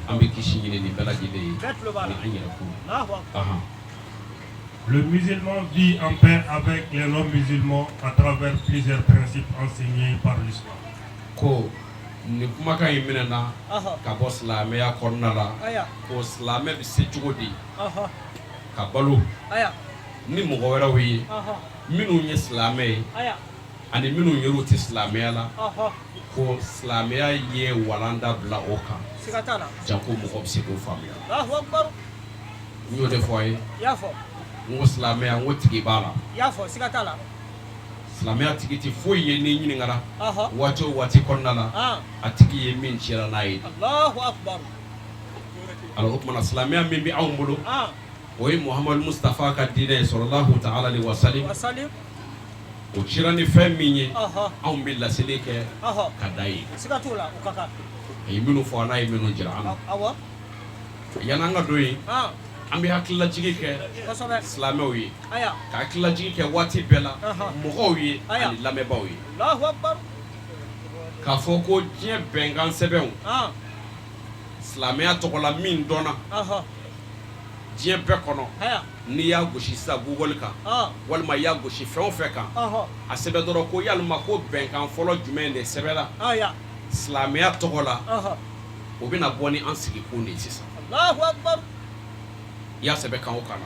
An bɛ kisi ɲini nin bɛɛ lajɛlen ye ni an yɛrɛ kun. Le musulman vit en paix avec les non-musulmans à travers plusieurs principes enseignés par l'islam. Ko nin kumakan in minɛna ka bɔ silamɛya kɔnɔna la, ko silamɛ bɛ se cogo di ka balo ni mɔgɔ wɛrɛw ye minnu ye silamɛ ye ani minnu yɛrɛw tɛ silamɛya la, ko silamɛya ye walanda bila o kan, janko mɔgɔ bɛ se k'o faamuya. N y'o de fɔ a ye, n ko silamɛya, n ko tigi b'a la. Silamɛya tigi tɛ foyi ye n'i ɲininkara waati o waati kɔnɔna la, a tigi ye min cira n'a ye. Alors o tuma na, silamɛya min bɛ anw bolo, o ye Muhamadu Mustafa ka diinɛ ye, sallallahu ta'ala alaihi wa salim. O cira ni fɛn min ye, anw bɛ laseli kɛ ka da ye. A ye minnu fɔ, n'a ye minnu jira an na. Yan'an ka don yen, an bɛ hakililajigi kɛ silamɛw ye, ka hakililajigi kɛ waati bɛɛ la mɔgɔw ye ani lamɛnbaaw ye, k'a fɔ ko diɲɛ bɛnkan sɛbɛnw silamɛya tɔgɔ la min dɔnna diɲɛ bɛɛ kɔnɔ, n'i y'a gosi sisan Google kan walima i y'a gosi fɛn o fɛn kan, a sɛbɛn dɔrɔn ko yalima ko bɛnkan fɔlɔ jumɛn de sɛbɛnna silamɛya tɔgɔ la, o bɛna bɔ ni an sigikun de ye sisan. I y'a sɛbɛn kan o kan na,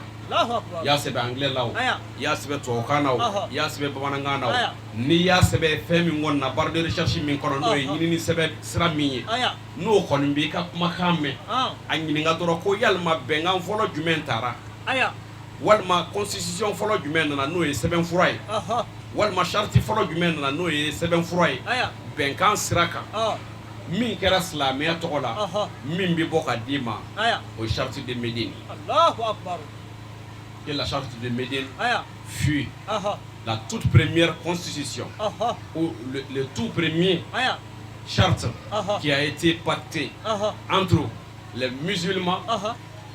i y'a sɛbɛn anglais la o, i y'a sɛbɛn tubabukan na o, i y'a sɛbɛn bamanankan na o, n'i y'a sɛbɛn fɛn min kɔnɔ na, barre de recherche min kɔnɔ, n'o ye ɲinini sɛbɛn sira min ye, n'o kɔni b'i ka kumakan mɛn, a ɲininka dɔrɔn ko yalima bɛnkan fɔlɔ jumɛn taara, walima constitution fɔlɔ jumɛn nana, n'o ye sɛbɛnfura ye, walima charte fɔlɔ jumɛn nana, n'o ye sɛbɛnfura ye bɛnkan sira kan min kɛra silamɛya tɔgɔ la, min bɛ bɔ ka d'i ma, o ye charte de Médine. Et la charte de Médine fut la toute première constitution ou le tout premier charte qui a été pactée entre les musulmans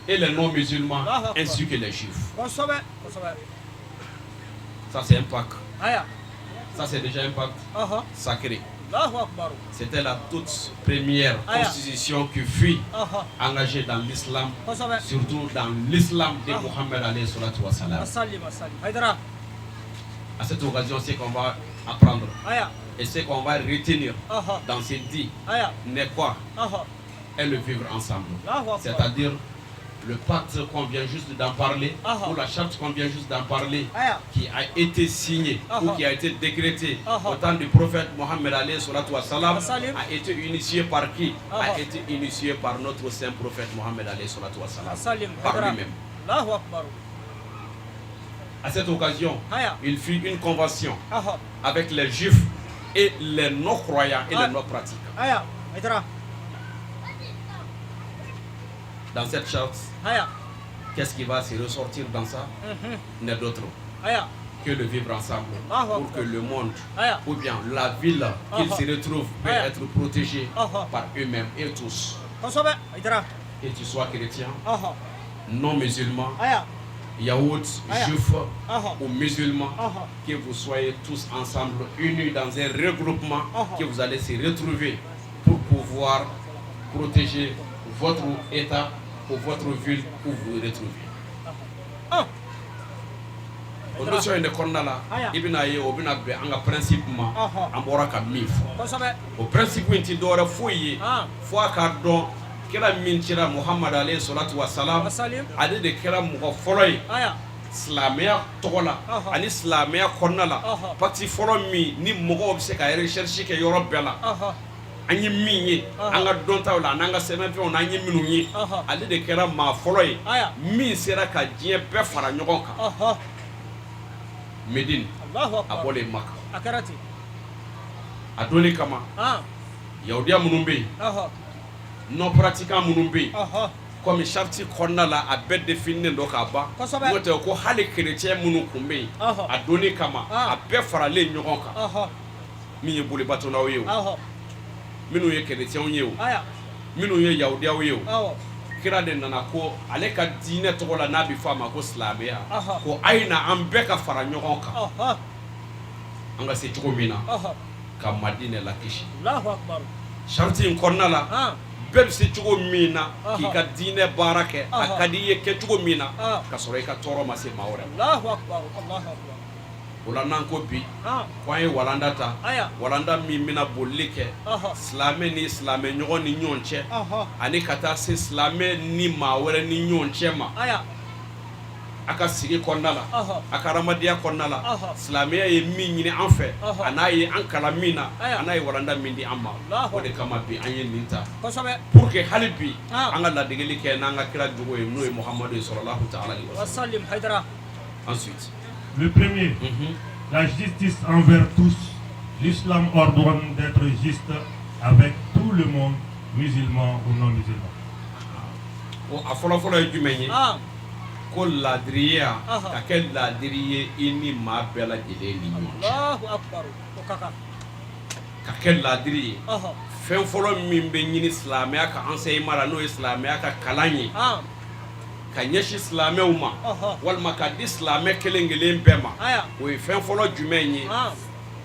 et les non-musulmans ainsi que les juifs. Ça, c'est un pacte. Ça, c'est déjà un pacte sacré. C'était la toute première constitution qui fut engagée dans l'islam, surtout dans l'islam de Mohammed alayhi salatu wa salam. À cette occasion, c'est qu'on va apprendre. Et ce qu'on va retenir dans ce dit n'est quoi? Est le vivre ensemble. C'est-à-dire le pacte qu'on vient juste d'en parler, ou la charte qu'on vient juste d'en parler, qui a été signée ou qui a été décrétée au temps du prophète Mohammed alayhi salatu wa salam, a été initié par qui? A été initié par notre saint prophète Mohammed alayhi salatu wa salam, par lui-même. À cette occasion, il fit une convention avec les juifs et les non-croyants et les non-pratiquants. Dans cette charte, qu'est-ce qui va se ressortir dans ça? N'est d'autre que le vivre ensemble pour que le monde ou bien la ville qu'ils se retrouvent peut être protégée par eux-mêmes et tous. Que tu sois chrétien, non musulman, yaoud, juif ou musulman, que vous soyez tous ensemble unis dans un regroupement, que vous allez se retrouver pour pouvoir protéger votre état ou votre ville où vous vous retrouvez. O notion in de kɔnɔna la, i bɛna ye o bɛna bɛn an ka principe ma, an bɔra ka min fɔ. O principe in tɛ dɔwɛrɛ foyi ye fo a k'a dɔn kira min cira Muhamad alayhi salatu wa salam, ale de kɛra mɔgɔ fɔlɔ ye silamɛya tɔgɔ la ani silamɛya kɔnɔna la. Pacte fɔlɔ min ni mɔgɔw bɛ se ka recherche kɛ yɔrɔ bɛɛ la, an ye min ye an ka dɔntaw la an'an ka sɛbɛnfɛnw na, an ye minnu ye, ale de kɛra maa fɔlɔ ye min sera ka diɲɛ bɛɛ fara ɲɔgɔn kan Medine, a bɔlen Maka. A donni kama, yahudiya minnu bɛ yen, non pratiquant minnu bɛ yen, comme charte kɔnɔna la a bɛɛ défininen don k'a ban, n'o tɛ ko hali chrétien minnu tun bɛ yen, a donni kama a bɛɛ faralen ɲɔgɔn kan, min ye bolibatonaw ye o, minnu ye chrétiens ye o, minnu ye yahudiyaw ye o, kira de nana ko ale ka diinɛ tɔgɔ la n'a bɛ fɔ a ma ko silamɛya, ko a ye na an bɛɛ ka fara ɲɔgɔn kan an ka se cogo min na ka Madinɛ lakisi. Charte in kɔnɔna la, bɛɛ bɛ se cogo min na k'i ka diinɛ baara kɛ, a ka di i ye kɛ cogo min na, ka sɔrɔ i ka tɔɔrɔ ma se maa wɛrɛ ma. O la n'an ko bi ko an ye walanda ta, walanda min bɛna bolili kɛ silamɛ ni silamɛ ɲɔgɔn ni ɲɔgɔn cɛ, ani ka taa se silamɛ ni maa wɛrɛ ni ɲɔgɔn cɛ ma, a ka sigi kɔnɔna la, a ka adamadenya kɔnɔna la, silamɛya ye min ɲini an fɛ, a n'a ye an kalan min na, a n'a ye walanda min di an ma, o de kama bi an ye nin ta pour que hali bi an ka ladegeli kɛ n'an ka kira jogo ye, n'o ye Muhamadu ye sallallahu ta'ala alayhi wa sallam. Ensuite, le premier, la justice envers tous. L'islam ordonne d'être juste avec tout le monde, musulman ou non musulman. A fɔlɔ fɔlɔ ye jumɛn ye? Ko ladiriya, ka kɛ ladiri ye i ni maa bɛɛ lajɛlen ni ɲɔgɔn cɛ, ka kɛ ladiri ye. Fɛn fɔlɔ min bɛ ɲini silamɛya ka enseignement la, n'o ye silamɛya ka kalan ye, ka ɲɛsin silamɛw ma walima ka di silamɛ kelen kelen bɛɛ ma, o ye fɛn fɔlɔ jumɛn ye?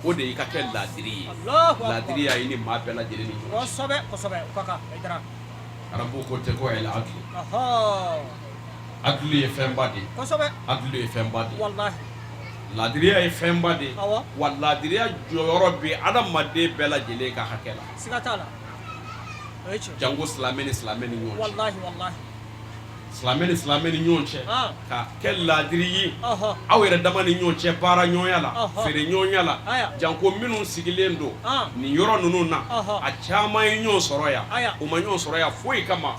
O de y'i ka kɛ ladiri ye. Ladiriya i ni maa bɛɛ lajɛlen ni ɲɔgɔn cɛ. Arabu ko tɛ ko el adlu. Adlu ye fɛnba de ye. Adlu ye fɛnba de ye. Ladiriya ye fɛnba de ye. Wa ladiriya jɔyɔrɔ bɛ adamaden bɛɛ lajɛlen ka hakɛ la. Janko silamɛ ni silamɛ ni ɲɔgɔn cɛ. Silamɛ ni silamɛ ni ɲɔgɔn cɛ, ka kɛ ladiri ye aw yɛrɛ dama ni ɲɔgɔn cɛ, baara ɲɔgɔnya la, feere ɲɔgɔnya la, janko minnu sigilen don nin yɔrɔ ninnu na, a caman ye ɲɔgɔn sɔrɔ yan, u ma ɲɔgɔn sɔrɔ yan foyi kama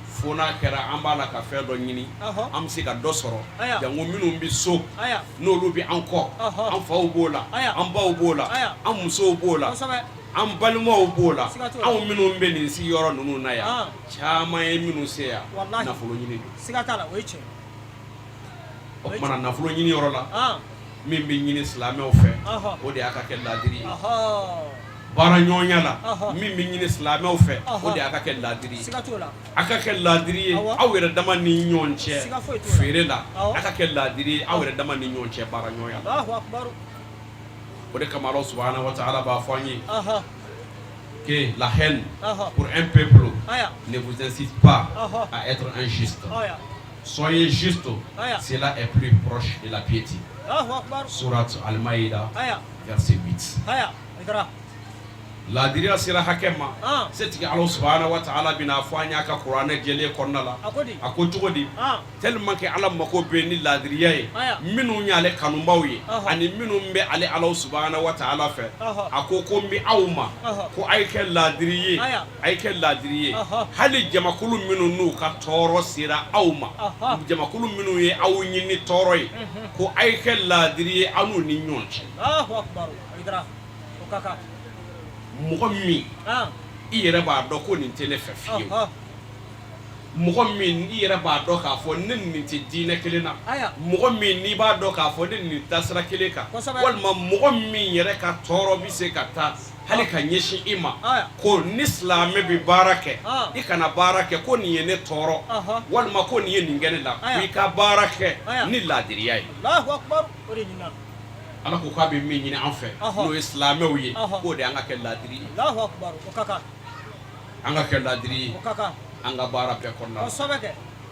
fo n'a kɛra an b'a la ka fɛn dɔ ɲini, an bɛ se ka dɔ sɔrɔ, janko minnu bɛ so, n'olu bɛ an kɔ, an faw b'o la, an baw b'o la, an musow b'o la, an balimaw b'o la, anw minnu bɛ nin sigiyɔrɔ ninnu na yan, caman ye minnu se yan, nafolo ɲini don. O tuma na nafolo ɲini yɔrɔ la, min bɛ ɲini silamɛw fɛ, o de y'a ka kɛ ladiri ye. Baara ɲɔgɔnya la, min bɛ ɲini silamɛw fɛ, o de y'a ka kɛ ladiri ye. A ka kɛ ladiri ye aw yɛrɛ dama ni ɲɔgɔn cɛ feere la, a ka kɛ ladiri ye aw yɛrɛ dama ni ɲɔgɔn cɛ baara ɲɔgɔnya la. O de kama Ala subahana wa taala b'a fɔ an ye que la haine pour un peuple ne vous incite pas à être injuste. Soyez juste, cela est plus proche de la piété. Sourate Al-Maïda, verset 8. Laadiriya sera hakɛ ma, setigi Alahu subahana wataala bɛna fɔ an y'a ka kuranɛ jɛlen kɔnɔna la, a ko cogo di? Tellement que Ala mako bɛ ni laadiriya ye, minnu y'ale kanubaw ye ani minnu bɛ ale Alahu subahana wataala fɛ, a ko ko n bɛ aw ma ko a ye kɛ laadiri ye, a ye kɛ laadiri ye hali jamakulu minnu n'u ka tɔɔrɔ sera aw ma, jamakulu minnu ye aw ɲini ni tɔɔrɔ ye, ko a ye kɛ laadiri ye aw n'u ni ɲɔgɔn cɛ. Mɔgɔ min i yɛrɛ b'a dɔn ko nin tɛ ne fɛ fiyewu, mɔgɔ min i yɛrɛ b'a dɔn k'a fɔ ne ni nin tɛ diinɛ kelen na, mɔgɔ min n'i b'a dɔn k'a fɔ ne ni nin taasira kelen kan, walima mɔgɔ min yɛrɛ ka tɔɔrɔ bɛ se ka taa hali ka ɲɛsin i ma, ko ni silamɛ bɛ baara kɛ, i kana baara kɛ ko nin ye ne tɔɔrɔ walima ko nin ye nin kɛ ne la, ko i ka baara kɛ ni laadiriya ye. Ala ko k'a bɛ min ɲini an fɛ, n'o ye silamɛw ye, k'o de an ka kɛ laadiri ye, an ka kɛ laadiri ye an ka baara bɛɛ kɔnɔna la,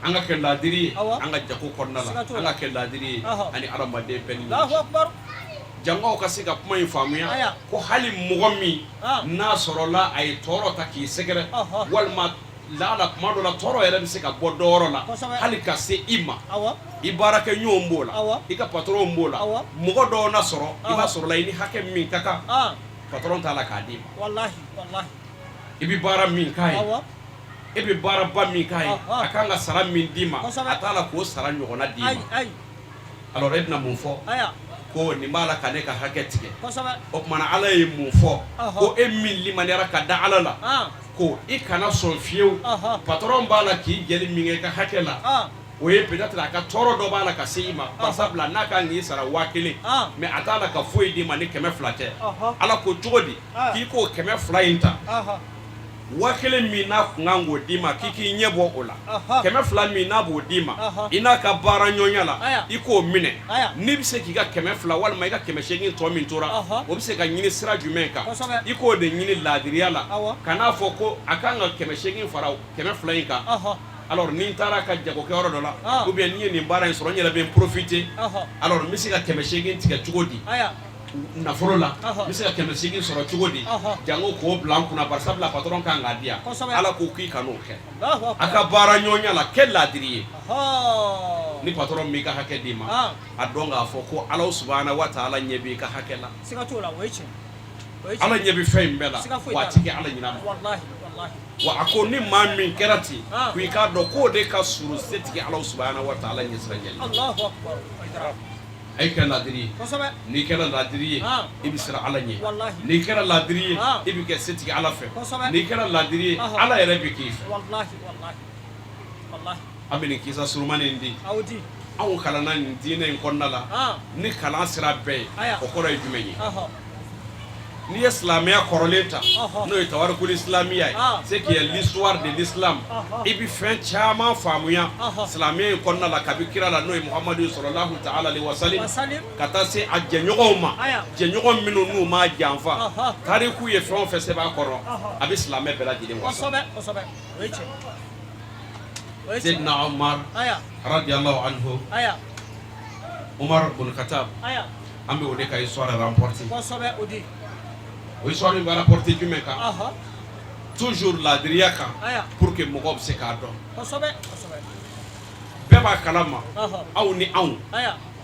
an ka kɛ laadiri ye an ka jago kɔnɔna la, an ka kɛ laadiri ye ani adamaden bɛɛ ni ɲɔgɔn cɛ. Jango ka se ka kuma in faamuya ko hali mɔgɔ min n'a sɔrɔla a ye tɔɔrɔ ta k'i sɛgɛrɛ, walima laala kuma dɔ la tɔɔrɔ yɛrɛ bɛ se ka bɔ dɔyɔrɔ la hali ka se i ma, i baarakɛɲɔgɔn b'o la, i ka patron b'o la, mɔgɔ dɔw na sɔrɔ i b'a sɔrɔ la i ni hakɛ min ka kan, patron t'a la k'a d'i ma, i bɛ baara min k'a ye, e bɛ baaraba min k'a ye, a kan ka sara min d'i ma, a t'a la k'o sara ɲɔgɔnna d'i ma. Alors e bɛna mun fɔ? Ko nin b'a la ka ne ka hakɛ tigɛ. O tuma na Ala ye mun fɔ? Ko e min limaniyara ka da Ala la, ko i kana sɔn fiyewu, patron b'a la k'i jɛli min kɛ i ka hakɛ la, o ye peut-être a ka tɔɔrɔ dɔ b'a la ka se i ma, barisabula n'a kan k'i sara 1000, mais a t'a la ka foyi d'i ma ni 200 tɛ. Ala ko cogo di? K'i k'o 200 in ta, 1000 min n'a kun kan k'o d'i ma, k'i k'i ɲɛ bɔ o la, 200 min n'a b'o d'i ma i n'a ka baara ɲɔgɔnya la, i k'o minɛ. N'i bɛ se k'i ka 200 walima i ka 800 tɔ min tora, o bɛ se ka ɲini sira jumɛn kan, i k'o de ɲini laadiriya la. Kan'a fɔ ko a kan ka 800 fara 200 in kan, alors ni n taara ka jagokɛyɔrɔ dɔ la, ou bien ni n ye nin baara in sɔrɔ, n yɛrɛ bɛ n profiter, alors n bɛ se ka 800 tigɛ cogo di nafolo la, n bɛ se ka 800 sɔrɔ cogo di, jango k'o bila n kunna, barisabula patron kan k'a di yan. Ala ko k'i kan'o kɛ. A ka baara ɲɔgɔnya la, kɛ laadiri ye. Ni patron m'i ka hakɛ d'i ma, a dɔn k'a fɔ ko Ala subahana wa taala ɲɛ b'i ka hakɛ la. Ala ɲɛ bɛ fɛn in bɛɛ la, wa a ti kɛ Ala ɲinɛ ma. Wa a ko ni maa min kɛra ten, ko i k'a dɔn k'o de ka surun setigi Ala subahana wa taala ɲɛsiranɲɛ la. A ye kɛ laadiri ye. N'i kɛra laadiri ye, i bɛ siran Ala ɲɛ. N'i kɛra laadiri ye, i bɛ kɛ setigi Ala fɛ. N'i kɛra laadiri ye, Ala yɛrɛ bɛ k'i fɛ. An bɛ nin kisa surumani in di, anw kalanna nin diinɛ in kɔnɔna la ni kalan sira bɛɛ ye. O kɔrɔ ye jumɛn ye? N'i ye silamɛya kɔrɔlen ta, n'o ye tawarikul islamiya ye, ce qui est l'histoire de l'islam, i bɛ fɛn caman faamuya silamɛya in kɔnɔna la, kabi kira la, n'o ye Muhamadu sɔlɔlahu taala alehi wasalim, ka taa se a jɛɲɔgɔnw ma, jɛɲɔgɔn minnu n'u m'a janfa. Tariku ye fɛn o fɛn sɛbɛn a kɔrɔ, a bɛ silamɛ bɛɛ lajɛlen wasa. Seydina Umar radiyallahu anhu, Umar bun Khattab, an bɛ o de ka histoire rapporter. O histoire in bɛ rapporter jumɛn kan? Toujours laadiriya kan, pour que mɔgɔw bɛ se k'a dɔn. Bɛɛ b'a kalama, aw ni anw,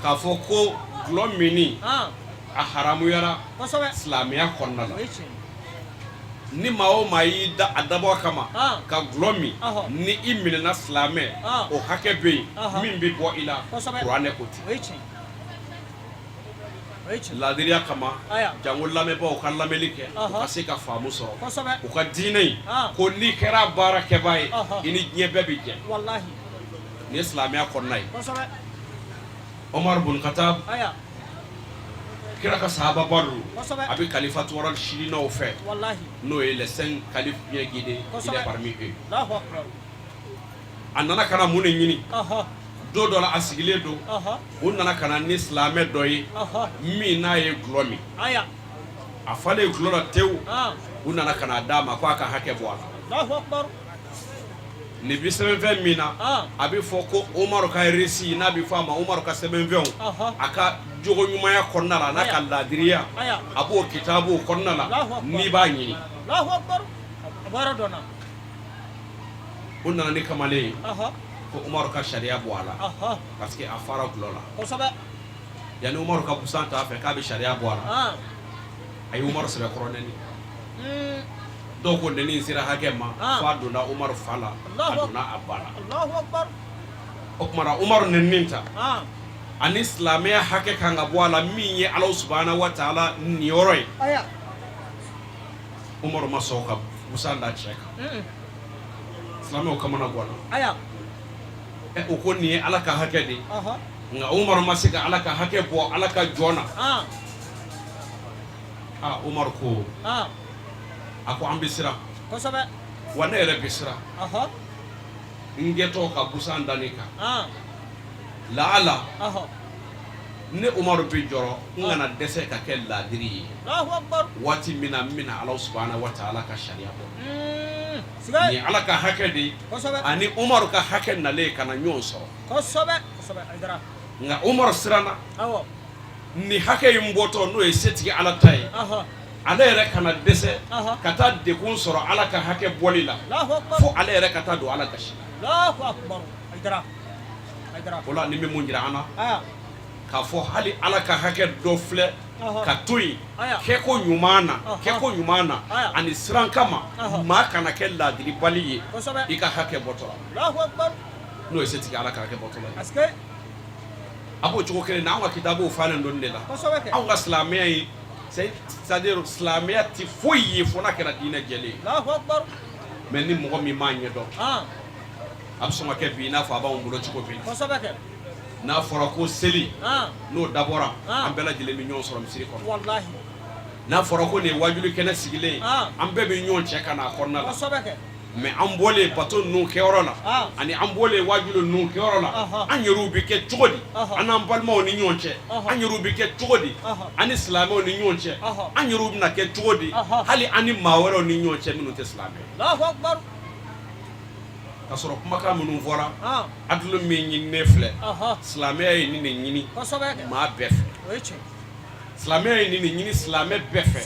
k'a fɔ ko dɔlɔ minni a haramuyara silamɛya kɔnɔna la. Ni maa o maa y'i da a dabɔ a kama ka dɔlɔ min, ni i minɛna silamɛ, o hakɛ bɛ yen min bɛ bɔ i la, kuranɛ ko ten. Laadiriya kama, jango lamɛnbaaw ka lamɛnni kɛ, u ka se ka faamu sɔrɔ u ka diinɛ in ko n'i kɛra baarakɛbaa ye, i ni diɲɛ bɛɛ bɛ jɛ. Nin ye silamɛya kɔnɔna ye. Omar bun Khattab, kira ka sahababa don, a bɛ kalifatu rashidinaw fɛ, n'o ye les cinq califes bien guidés, il est parmi eux. A nana ka na mun de ɲini? Don dɔ la, a sigilen don, u nana ka na ni silamɛ dɔ ye min n'a ye dɔlɔ min, a falen dɔlɔ la tewu. U nana ka na d'a ma ko a ka hakɛ bɔ a la. Nin bɛ sɛbɛnfɛn min na, a bɛ fɔ ko Umaru ka récit, n'a bɛ fɔ a ma Umaru ka sɛbɛnfɛnw, a ka jogo ɲumanya kɔnɔna la, n'a ka laadiriya, a b'o kitabu kɔnɔna la n'i b'a ɲini. O nana ni kamalen ye ko Umaru ka sariya bɔ a la parce que a fara dɔlɔ la. Yanni Umaru ka busan t'a fɛ k'a bɛ sariya bɔ a la, a ye Umaru sɛbɛkɔrɔ nɛni. Dɔw ko nɛni in sera hakɛ ma fo a donna Umaru fa la, a donna a ba la. O tuma na Umaru nɛni ta ani silamɛya hakɛ kan ka bɔ a la min ye Ala subahana wa taala niyɔrɔ ye, Umaru ma sɔn ka busan da cɛ kan. Silamɛw kamana ganna. O ko nin ye Ala ka hakɛ de ye, nka Umaru ma se ka Ala ka hakɛ bɔ Ala ka jɔn na. Aa, Umaru ko, a ko an bɛ siran, wa ne yɛrɛ bɛ siran n kɛtɔ ka busan da nin kan, laala ne Umaru bɛ jɔrɔ n kana dɛsɛ ka kɛ laadiri ye waati min na n bɛna Ala subahana wa taala ka sariya bɔ. Nin ye Ala ka hakɛ de ye ani Umaru ka hakɛ nalen ka na ɲɔgɔn sɔrɔ. Nka Umaru siranna nin hakɛ in bɔtɔ, n'o ye setigi Ala ta ye, ale yɛrɛ kana dɛsɛ ka taa degun sɔrɔ Ala ka hakɛ bɔli la, fo ale yɛrɛ ka taa don Ala gasi la. O la nin bɛ mun jira an na? K'a fɔ hali Ala ka hakɛ dɔ filɛ ka to yen kɛko ɲuman na, kɛko ɲuman na ani siran kama maa kana kɛ laadiribali ye i ka hakɛ bɔtɔ la, n'o ye setigi Ala ka hakɛ bɔtɔ la ye. A b'o cogo kelen na, anw ka kitabuw falen don de la. Anw ka silamɛya ye, c'est à dire silamɛya tɛ foyi ye fo n'a kɛra diinɛ jɛlen ye. Mais ni mɔgɔ min m'a ɲɛdɔn, a bɛ sɔn ka kɛ bi i n'a fɔ a b'anw bolo cogo min na. N'a fɔra ko seli, n'o dabɔra, an bɛɛ lajɛlen bɛ ɲɔgɔn sɔrɔ misiri kɔnɔ. N'a fɔra ko nin ye wajuli kɛnɛ sigilen ye, an bɛɛ bɛ ɲɔgɔn cɛ ka na a kɔnɔna la. Mais an bɔlen bato ninnu kɛyɔrɔ la ani an bɔlen wajuli ninnu kɛyɔrɔ la, an yɛrɛw bɛ kɛ cogo di an n'an balimaw ni ɲɔgɔn cɛ? An yɛrɛw bɛ kɛ cogo di an ni silamɛw ni ɲɔgɔn cɛ? An yɛrɛw bɛna kɛ cogo di hali an ni maa wɛrɛw ni ɲɔgɔn cɛ minnu tɛ silamɛ? Ka sɔrɔ kumakan minnu fɔra, adulu min ɲininen filɛ, silamɛya ye nin de ɲini maa bɛɛ fɛ. Silamɛya ye nin de ɲini silamɛ bɛɛ fɛ,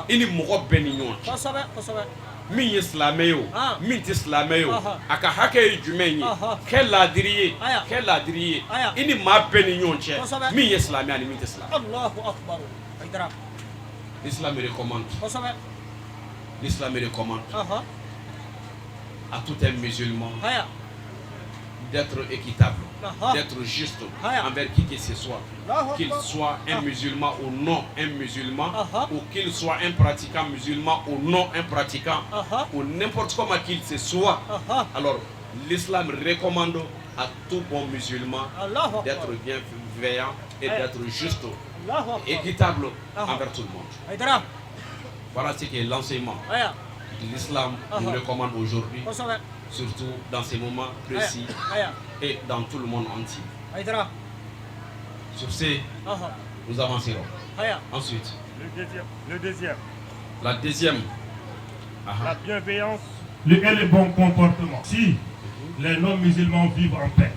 i ni mɔgɔ bɛɛ ni ɲɔgɔn cɛ, min ye silamɛ ye o, min tɛ silamɛ ye o, a ka hakɛ ye jumɛn ye? Kɛ laadiri ye, kɛ laadiri ye i ni maa bɛɛ ni ɲɔgɔn cɛ, min ye silamɛ ani min tɛ silamɛ. L'islam recommande, l'islam recommande à tout un musulman d'être équitable, d'être juste envers qui que ce soit, qu'il soit un musulman ou non un musulman, ou qu'il soit un pratiquant musulman ou non un pratiquant, ou n'importe comment qu'il se soit. Alors, l'islam recommande à tout bon musulman d'être bienveillant et d'être juste, équitable envers tout le monde. Voilà ce qui est l'enseignement de l'islam nous recommande aujourd'hui, surtout dans ces moments précis et dans tout le monde entier. Sur ce, nous avancerons. Ensuite, Le deuxième. La deuxième. La bienveillance et le bon comportement. Si les non-musulmans vivent en paix,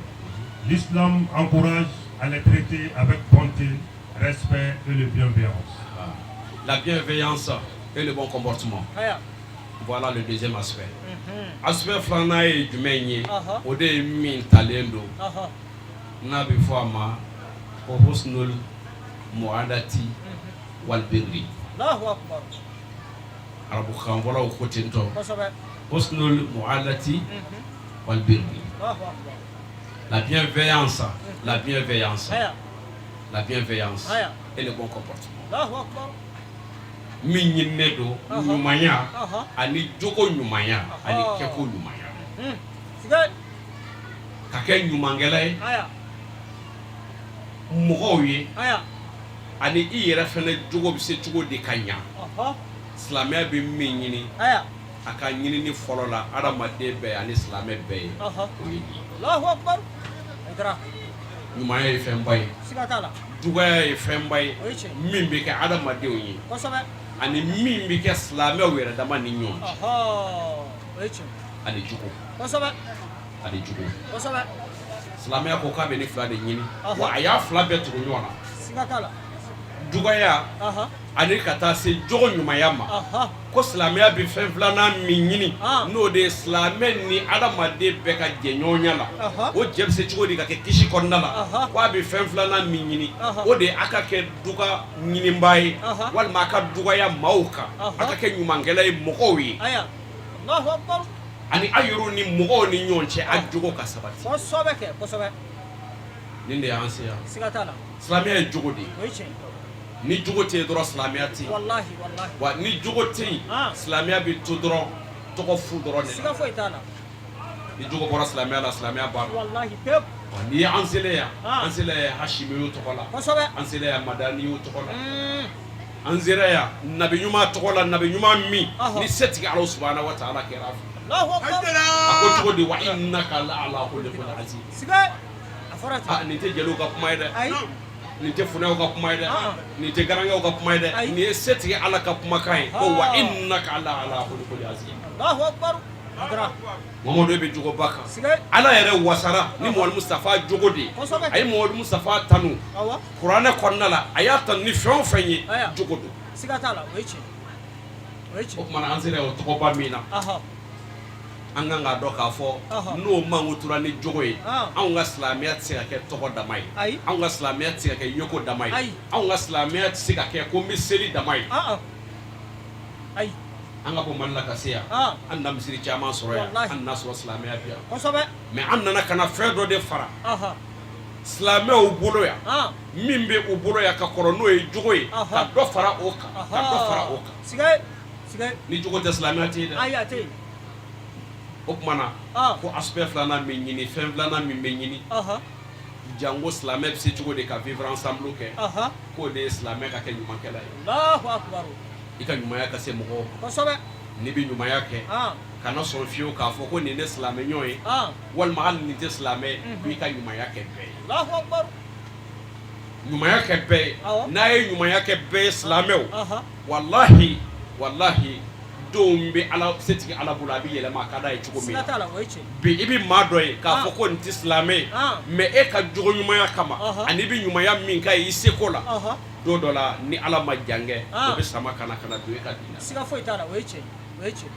l'islam encourage à les traiter avec bonté, respect et le bienveillance. La bienveillance et le bon comportement. Voilà le deuxième aspect. Aspect filanan ye jumɛn ye? O de ye min talen don n'a bɛ fɔ a ma ko husnul muadati wal birri. Arabukan fɔlaw ko ten tɔ, husnul muadati wal birri, la bienveillance, la bienveillance, la bienveillance et le bon comportement. Min ɲininen don, ɲumanya ani jogo ɲumanya ani kɛko ɲumanya, ka kɛ ɲumankɛla ye mɔgɔw ye, ani i yɛrɛ fɛnɛ jogo bɛ se cogo di ka ɲa. Silamɛya bɛ min ɲini a ka ɲinini fɔlɔ la adamaden bɛɛ ani silamɛ bɛɛ ye, o ye nin ye. Ɲumanya ye fɛnba ye, juguya ye fɛnba ye min bɛ kɛ adamadenw ye ani min bɛ kɛ silamɛw yɛrɛ dama ni ɲɔgɔn cɛ. Ani jogo. Kosɛbɛ. Ani jogo. Kosɛbɛ. Silamɛya ko k'a bɛ nin fila de ɲini. Ɔhɔ. Wa a y'a fila bɛɛ tugu ɲɔgɔn na. Siga t'a la. Dugaya Ɔhɔ. ani ka taa se jogo ɲumanya ma. Ɔhɔ. Ko silamɛya bɛ fɛn filanan min ɲini, Ah. n'o de ye silamɛ ni adamaden bɛɛ ka jɛɲɔgɔnya la. Ɔhɔ. O jɛ bɛ se cogo di ka kɛ kisi kɔnɔna la? Ɔhɔ. Ko a bɛ fɛn filanan min ɲini, Ɔhɔ. o de ye a ka kɛ duga ɲininbaa ye, Ɔhɔ. walima a ka dugaya maaw kan, Ɔhɔ. a ka kɛ ɲumankɛla ye mɔgɔw ye. Aya. Allahu akbar. Ani aw yɛrɛw ni mɔgɔw ni ɲɔgɔn cɛ, a jogo ka sabati. Kosɛbɛ kɛ, kosɛbɛ. Nin de y'an se yan. Siga t'a la. Silamɛya ye jogo de ye. O ye tiɲɛ ye. Ni jogo tɛ yen dɔrɔn, silamɛya tɛ yen. Walahi, walahi. Wa ni jogo tɛ yen, Ah. silamɛya bɛ to dɔrɔn tɔgɔ fu dɔrɔn de la. Siga foyi t'a la. Ni jogo bɔra silamɛya la, silamɛya banna. Walahi pewu. Wa n'i ye an selen yan, Ah. an selen yan Hashimiw tɔgɔ la, Kosɛbɛ. an selen yan Madaniw tɔgɔ la, Mm. an sera yan nabi ɲuman tɔgɔ la, nabi ɲuman min Ɔhɔ. ni setigi Ala subahana wa taala kɛra a fɛ. Allahu akbar. A ko cogo di? Wa innaka la ala khuluqin azim. Siga. A fɔra ten. Ah, nin tɛ jeliw ka kuma ye dɛ. Ayi. Nin tɛ funɛw ka kuma ye dɛ. Ah. Nin tɛ garankɛw ka kuma ye dɛ. Ayi. Nin ye setigi Ala ka kumakan ye ko wa Ah. innaka la ala khuluqin azim. Allahu akbar. Hayidara. Mamadu bɛ jogoba kan. Siga. Ala yɛrɛ wasara ni Muhamadu Mustafa jogo de ye. Kosɛbɛ. A ye Muhamadu Mustafa tanu Awɔ. kuranɛ kɔnɔna la, a y'a tanu ni fɛn o fɛn ye, Aya. jogo don. Siga t'a la, o ye tiɲɛ ye. O ye O tiɲɛ. tuma na, an sera o tɔgɔba min na, Ɔhɔ. an kan k'a dɔn k'a fɔ Ɔhɔ. n'o mankutura ni jogo ye, Ah. anw ka silamɛya tɛ se ka kɛ tɔgɔ dama ye. Ayi. Anw ka silamɛya tɛ se ka kɛ yeko dama ye. Ayi. Anw ka silamɛya tɛ se ka kɛ ko n bɛ seli dama ye. Ah ah. Ayi. An ka bɔ Mali la ka se yan, Ah. an na misiri caman sɔrɔ yan, Walahi. an na sɔrɔ silamɛya bi yan, Kosɛbɛ. mais an nana ka na fɛn dɔ de fara Ɔhɔ. silamɛw bolo yan, Ah. min bɛ u bolo yan ka kɔrɔ, n'o ye jogo ye, Ɔhɔ. ka dɔ fara o kan, ka dɔ fara o kan. Siga. Siga. Ni jogo tɛ, silamɛya tɛ yen dɛ. Ayi, a tɛ yen. O tuma na, Ah. ko aspect filanan min ɲini, fɛn filanan min bɛ ɲini, Ɔhɔ. jango silamɛ bɛ se cogo di ka vivre ensemble kɛ, Ɔhɔ. k'o de ye silamɛ ka kɛ ɲumankɛla ye. Allahu akbar. I ka ɲumanya ka se mɔgɔw ma. Kosɛbɛ. N'i bɛ ɲumanya kɛ, Ah. kana sɔn fiyewu k'a fɔ ko nin ne silamɛ ɲɔgɔn ye, Ah. walima hali nin tɛ silamɛ ye, ko i ka ɲumanya kɛ bɛɛ ye. Allahu akbar. Ɲumanya kɛ bɛɛ ye. Awɔ. N'a ye ɲumanya kɛ bɛɛ ye, silamɛw, Ɔhɔ. walahi, walahi, denw bɛ Ala setigi Ala bolo, a bɛ yɛlɛma a ka d'a ye cogo min Siga na. t'a la, o ye tiɲɛ. Bi i bɛ maa dɔ ye k'a Ah. fɔ ko nin tɛ silamɛ ye, Ah. mais e ka jogo ɲumanya kama, Ɔhɔ. ani i bɛ ɲumanya min k'a ye i seko la, Ɔhɔ. don dɔ la, ni Ala ma jan kɛ, Ah. o bɛ sama ka na don e ka diinɛ la. Siga foyi t'a la, o ye tiɲɛ ye. O ye tiɲɛ ye.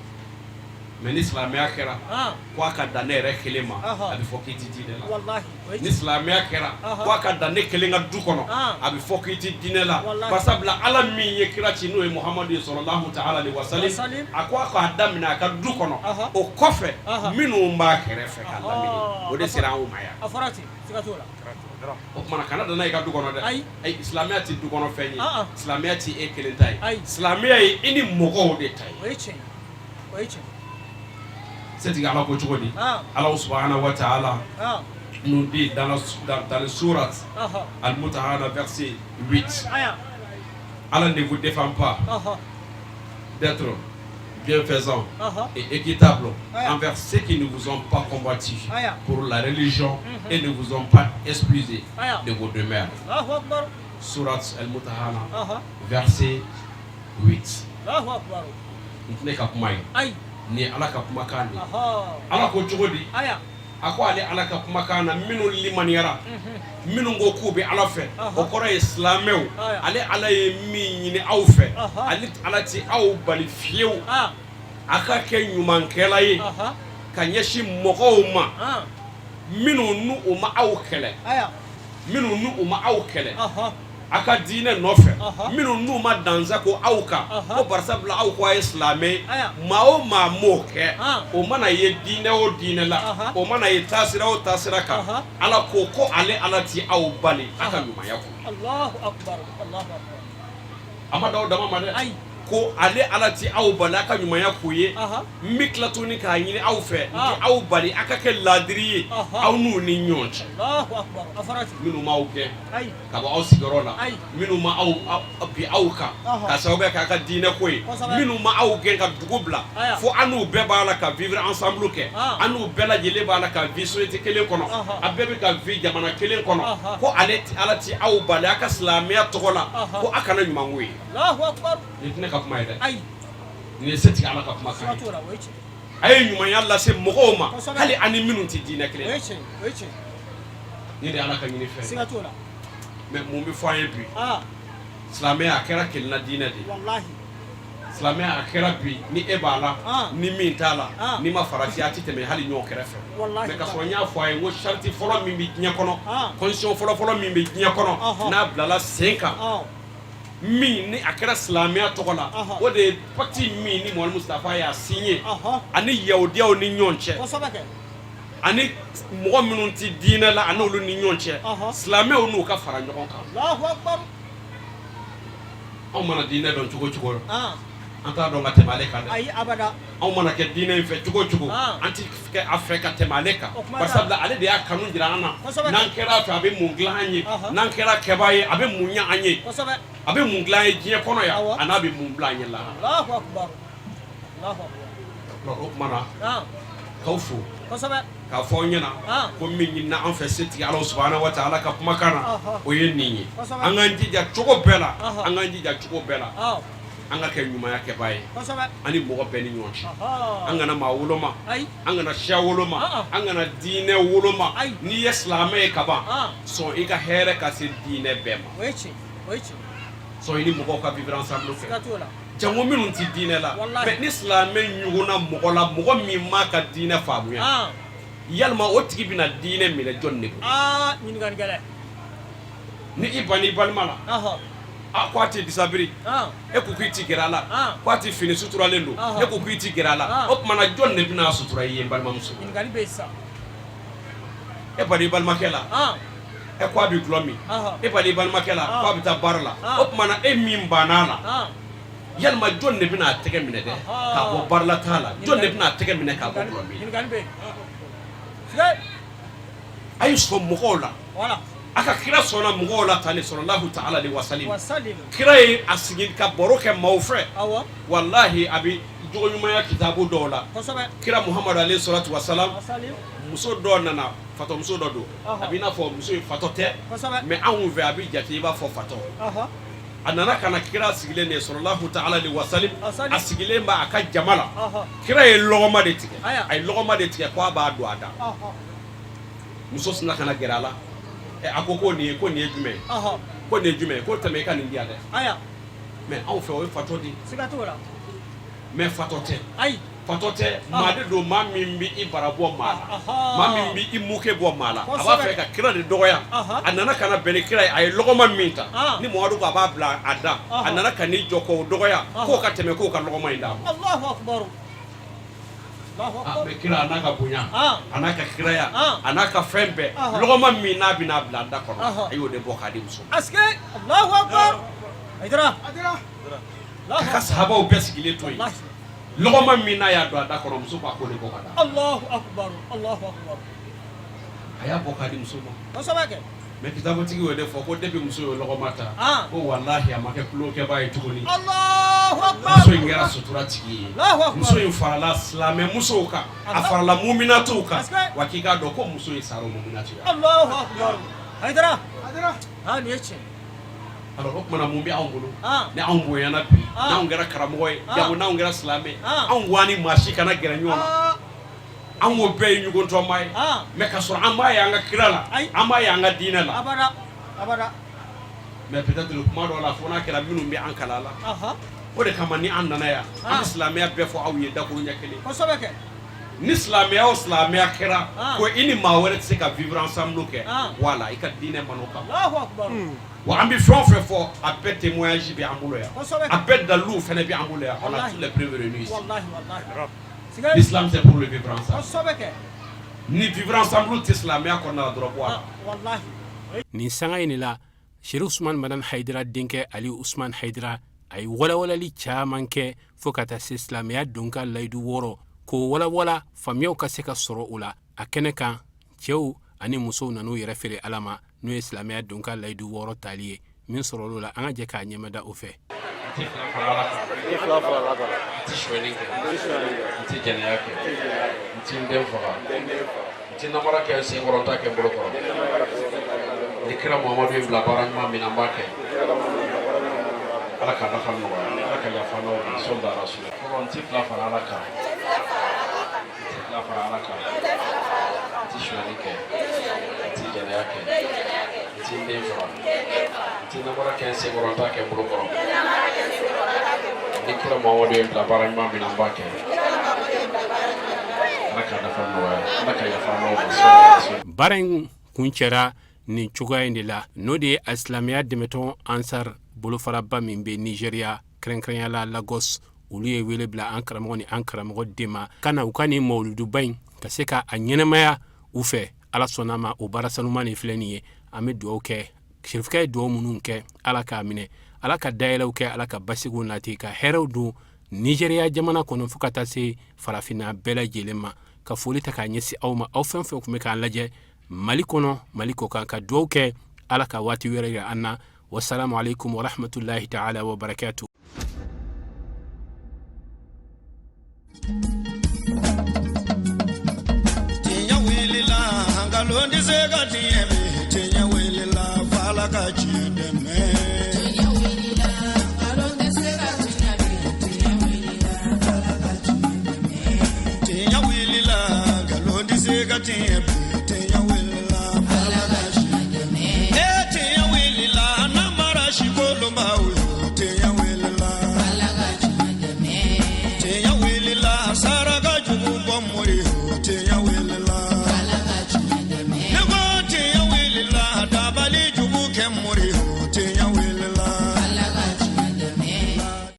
Mais ni silamɛya kɛra Ah. ko a ka dan ne yɛrɛ kelen ma, Ɔhɔ. a bɛ fɔ k'i tɛ diinɛ la. Walahi, o ye Ni tiɲɛ. silamɛya kɛra Ɔhɔ. ko a ka dan ne kelen ka du kɔnɔ, Ah. a bɛ fɔ k'i tɛ diinɛ la. Walahi. Barisabula Ala min ye kira ci, n'o ye Muhamadu ye sɔlɔlahu ta'ala alaihi wa salim, Wasalim. a ko a k'a daminɛ a ka du kɔnɔ, Ɔhɔ. o kɔfɛ Ɔhɔ. minnu b'a kɛrɛfɛ ka lamini, Ɔhɔ. o de sera anw ma yan. A fɔra ten, siga t'o la. O tuma na, kana dan n'a ye i ka du kɔnɔ dɛ. Ayi. Ayi, silamɛya tɛ du kɔnɔ fɛn ye. Ah, ah. Silamɛya tɛ e kelen ta ye. Ayi. Silamɛya ye i ni mɔgɔw de ta ye. O ye tiɲɛ ye. O ye tiɲɛ ye. Setigi Ala ko cogo di? Ah. Ala subahana wa ta'ala Ah. nous dit dans le sourate Ɔhɔ. Al-Mutahana, verset 8: Aya. Allah ne vous défend pas Ɔhɔ. d'être bienfaisant Ɔhɔ. et équitable Aya. envers ceux qui ne vous ont pas combattu Aya. pour la religion et ne vous ont pas expulsé Aya. de vos demeures. Allahu akbar. Sourate Al-Mutahana, Ɔhɔ. verset 8. Allahu akbar. N tɛ ne ka kuma ye. Ayi. Nin ye Ala ka kumakan de ye. Ɔhɔ. Ala ko cogo di? Aya. A ko ale Ala ka kumakan na, minnu limaniyara, minnu ko k'u bɛ Ala fɛ, Ɔhɔ. o kɔrɔ ye silamɛw. Aya. Ale Ala ye min ɲini aw fɛ, Ɔhɔ. ale Ala tɛ aw bali fiyewu Ah. a ka kɛ ɲumankɛla ye Ɔhɔ. ka ɲɛsin mɔgɔw ma Ah. minnu n'u u ma aw kɛlɛ, Aya. minnu n'u u ma aw kɛlɛ Ɔhɔ. a ka diinɛ nɔfɛ, Ɔhɔ. minnu n'u ma dansa ko aw kan, Ɔhɔ. ko barisabula aw ko a ye silamɛ ye. Aya. Maa o maa m'o kɛ, Ah. o mana ye diinɛ o diinɛ la, Ɔhɔ. o mana ye taasira o taasira kan, Ɔhɔ. Ala ko ko ale Ala ti aw bali a ka ɲumanya ko. Allahu akbar. Allahu akbar. A ma da o dama ma dɛ. Ayi. Ko ale Ala ti aw bali a ka ɲumanya k'u ye. Ɔhɔ. N bɛ tila tuguni k'a ɲini aw fɛ, n Ah. ti aw bali a ka kɛ laadiri ye Ɔhɔ. aw n'u ni ɲɔgɔn cɛ. Allahu akbar. A fɔra ten. Minnu m'aw gɛn Ayi. ka bɔ aw sigiyɔrɔ la, Ayi. minnu ma aw bi aw kan Ɔhɔ. ka sababu kɛ a ka diinɛ ko ye, Kosɛbɛ. minnu ma aw gɛn ka dugu bila, Aya. fo an n'u bɛɛ b'a la ka vivre ensemble kɛ, Ah. an n'u bɛɛ lajɛlen b'a la ka vie société kelen kɔnɔ, Ɔhɔ. a bɛɛ bɛ ka vie jamana kelen kɔnɔ, Ɔhɔ. ko ale Ala ti aw bali a ka silamɛya tɔgɔ la, Ɔhɔ. ko a kana ɲuman k'u ye. Allahu akbar. Nin tɛ ne ka kuma ye dɛ. Ayi. Nin ye setigi Ala ka kumakan Siga ye. t'o la, o ye tiɲɛ. A ye ɲumanya lase mɔgɔw ma, hali ani minnu tɛ diinɛ kelen. O ye tiɲɛ, o ye tiɲɛ. Nin de ye Ala ka ɲini fɛn. Siga t'o la. Mais mun bɛ fɔ an ye bi? Silamɛya a kɛra kelenna diinɛ de ye. Walahi. Silamɛya a kɛra bi, ni e b'a la, ni min t'a la, n'i ma farati, a tɛ tɛmɛ hali ɲɔgɔn kɛrɛfɛ. Walahi. Mais ka sɔrɔ n y'a fɔ a ye n ko sariti fɔlɔ min bɛ diɲɛ kɔnɔ, condition fɔlɔ fɔlɔ min bɛ diɲɛ kɔnɔ, n'a bilala sen kan, min ni a kɛra silamɛya tɔgɔ la, o de ye pacte min ni Muhammadu Mustafa y'a signé ani yahudiyaw ni ɲɔgɔn cɛ, ani mɔgɔ minnu tɛ diinɛ la, ani olu ni ɲɔgɔn cɛ, silamɛw n'u ka fara ɲɔgɔn kan. Allahu akbar. Anw mana diinɛ dɔn cogo cogo, an t'a dɔn ka tɛmɛ ale kan dɛ. Ayi, abada. Anw mana kɛ diinɛ in fɛ cogo o cogo, an ti kɛ a fɛ ka tɛmɛ ale kan, bari sabula ale de y'a kanu jira an na. N'an kɛra a fɛ, a bɛ mun dilan an ye? N'an kɛra kɛbaa ye, a bɛ mun ɲɛ an ye? A bɛ mun dilan an ye diɲɛ kɔnɔ yan, a n'a bɛ mun bila an ye lahara? Allahu akbar, Allahu akbar. O tuma na, k'aw fo k'a fɔ aw ɲɛna ko min ɲinina an fɛ setigi Ala subahana wa taala ka kumakan na, o ye nin ye. An k'an jija cogo bɛɛ la, an k'an jija cogo bɛɛ la, an ka kɛ ɲumanya kɛbaa ye an ni mɔgɔ bɛɛ ni ɲɔgɔn cɛ. An kana maa woloma, an kana siya woloma, an kana diinɛ woloma. N'i ye silamɛ ye kaban, sɔn i ka hɛrɛ ka se diinɛ bɛɛ ma, sɔn i ni mɔgɔw ka vivre ensemble kɛ, jango minnu tɛ diinɛ la. Mais ni silamɛ ɲugunna mɔgɔ la, mɔgɔ min m'a ka diinɛ faamuya, yalima o tigi bɛna diinɛ minɛ jɔn de bolo? Ni i banna i balima la, a ko a tɛ disabiri, e ko k'i ti gɛrɛ a la, ko a ti fini suturalen don, e ko k'i ti gɛrɛ a la, o tuma na jɔn de bɛna sutura i ye, n balimamuso? E banna i balimakɛ la, e ko a bɛ dulɔ min, e banna i balimakɛ la, ko a bɛ taa baara la, o tuma na e min banna a la, yalima jɔn de bɛna a tɛgɛ minɛ dɛ k'a bɔ baarala t'a la? Jɔn de bɛna a tɛgɛ minɛ k'a bɔ dulɔ min? A ye sɔn mɔgɔw la. A ka kira sɔnna mɔgɔw la tan de, sallallahu ta'ala alaihi wasallim. Kira ye a sigi ka baro kɛ maaw fɛ. Walahi, a bɛ jogoɲumanya kitabu dɔw la, kira Muhamadu alayhi salatu wasalam, muso dɔ nana, fatɔmuso dɔ don. A b'i n'a fɔ muso in fatɔ tɛ, mais anw fɛ a bɛ jate i b'a fɔ fatɔ. A nana ka na kira sigilen de, sallallahu ta'ala alaihi wasallim, a sigilen b'a ka jama la. Kira ye lɔgɔma de tigɛ, a ye lɔgɔma de tigɛ ko a b'a don a da. Muso sinna ka na gɛrɛ a la. A ko ko nin ye, ko nin ye jumɛn ye? Ko nin ye jumɛn ye? Ko tɛmɛ i ka nin di yan dɛ. Mais anw fɛ, o ye fatɔ de ye. Mais fatɔ tɛ, fatɔ tɛ. Maa de don, maa min bɛ i bara bɔ maa la, maa min bɛ i muke bɔ maa la. A b'a fɛ ka kira de dɔgɔya. A nana ka na bɛn ni kira ye. A ye lɔgɔma min ta ni Muhamadu ko a b'a bila a da, a nana ka n'i jɔ k'o dɔgɔya, k'o ka tɛmɛ, k'o ka lɔgɔma in d'a ma. Mais kira, a n'a ka bonya, a n'a ka kiraya, a n'a ka fɛn bɛɛ, lɔgɔma min n'a bɛna bila a da kɔnɔ, a y'o de bɔ k'a di muso ma. A ka sahabaw bɛɛ sigilen to yen, lɔgɔma min n'a y'a don a da kɔnɔ, muso ko a k'o de bɔ ka d'a ma. A y'a bɔ k'a di muso ma. Mais kitabutigi y'o de fɔ ko depuis muso ye lɔgɔma ta, ko walahi, a ma kɛ tulonkɛbaa ye tuguni. Muso in kɛra sutura tigi ye. Muso in farala silamɛ musow kan, a farala muminatuw kan. Wa k'i k'a dɔn ko muso in sara o muminatu ya. Alors, o tuma na, mun bɛ anw bolo? Ni anw bonyana bi, n'anw kɛra karamɔgɔ ye, jango n'anw kɛra silamɛ, anw ko an ni maa si kana gɛrɛ ɲɔgɔn na. An ko bɛɛ ye ɲɔgɔntɔma ye, mais ka sɔrɔ an b'a ye an ka kira la, an b'a ye an ka diinɛ la. Mais peut-être kuma dɔw la, fo n'a kɛra minnu bɛ an kala la. O de kama ni an nana yan, an bɛ silamɛya bɛɛ fɔ aw ye dakuruɲɛ kelen. Ni silamɛya o silamɛya kɛra ko i ni maa wɛrɛ tɛ se ka vivre ensemble kɛ, wala i ka diinɛ man o kama. Wa an bɛ fɛn o fɛn fɔ, a bɛɛ témoignage bɛ an bolo yan, a bɛɛ daliluw fana bɛ an bolo yan. On a toutes les preuves réunies ici. L'islam, c'est pour le vivre ensemble. Ni vivre ensemble tɛ silamɛya kɔnɔna la dɔrɔn, bɔ a la. Nin sanga in de la, Sherif Usman Madani Hayidara denkɛ Ali Usman Hayidara, a ye walawalali caman kɛ fo ka taa se silamɛya donka layidu 6, k'o walawala faamuyaw ka se ka sɔrɔ o la. A kɛnɛ kan, cɛw ani musow nan'u yɛrɛ feere Ala ma, n'o ye silamɛya donka layidu 6 tali ye. Min sɔrɔla o la, an ka jɛ k'a ɲɛmada o fɛ. N tɛ fila fara Ala kan, n tɛ sonyɛli kɛ, n tɛ jɛnɛya kɛ, n tɛ n den faga, n tɛ namara kɛ n sen kɔrɔ, n t'a kɛ n bolo kɔrɔ. Ni kira Muhamadu ye n bila baara ɲuman min na, n b'a kɛ. Ala ka nafa nɔgɔya, Ala ka yafa n'aw ma. Sɔli ala rasul. Fɔlɔ, n tɛ fila fara Ala kan. fila fara Ala kan. N ti sonyali kɛ. N ti jɛnɛya kɛ. N ti n den faga. N ti namara kɛ n senkɔrɔ, n t'a kɛ n bolo kɔrɔ. Ni kira Muhamadu ye n bila baara ɲuman min na, n b'a kɛ. Ala ka nafa nɔgɔya. Ala ka yafa an n'aw ma. Baara in kuncɛra nin cogoya in de la, n'o de ye a silamɛya dɛmɛtɔn Ansar bolofaraba min bɛ Nizeriya, kɛrɛnkɛrɛnya la Lagos, olu ye wele bila an karamɔgɔ ni an karamɔgɔ den ma ka na u ka nin mawuluduba in ka se ka a ɲɛnamaya u fɛ. Ala sɔnna ma, o baara sanuman nin filɛ nin ye. An bɛ dugawu kɛ. Sirifukɛ ye dugawu minnu kɛ, Ala k'a minɛ, Ala ka dayɛlɛw kɛ, Ala ka basigiw nati, ka hɛrɛw don Nizeriya jamana kɔnɔ fo ka taa se farafinna bɛɛ lajɛlen ma. Ka foli ta k'a ɲɛsin aw ma, aw fɛn fɛn tun bɛ k'an lajɛ Mali kɔnɔ, Mali kɔkan, ka dugawu kɛ, Ala ka waati wɛrɛ yira an na. Wasalamu alaikum warahmatullahi ta'ala wa barakatuh. Tiɲɛ wulila, nkalon tɛ se ka tiɲɛ bi. Tiɲɛ wulila, f'Ala ka tiɲɛ dɛmɛ. Tiɲɛ wulila, nkalon tɛ se ka tiɲɛ bi. Tiɲɛ wulila, f'Ala ka tiɲɛ dɛmɛ. Tiɲɛ wulila, nkalon tɛ se ka tiɲɛ bi.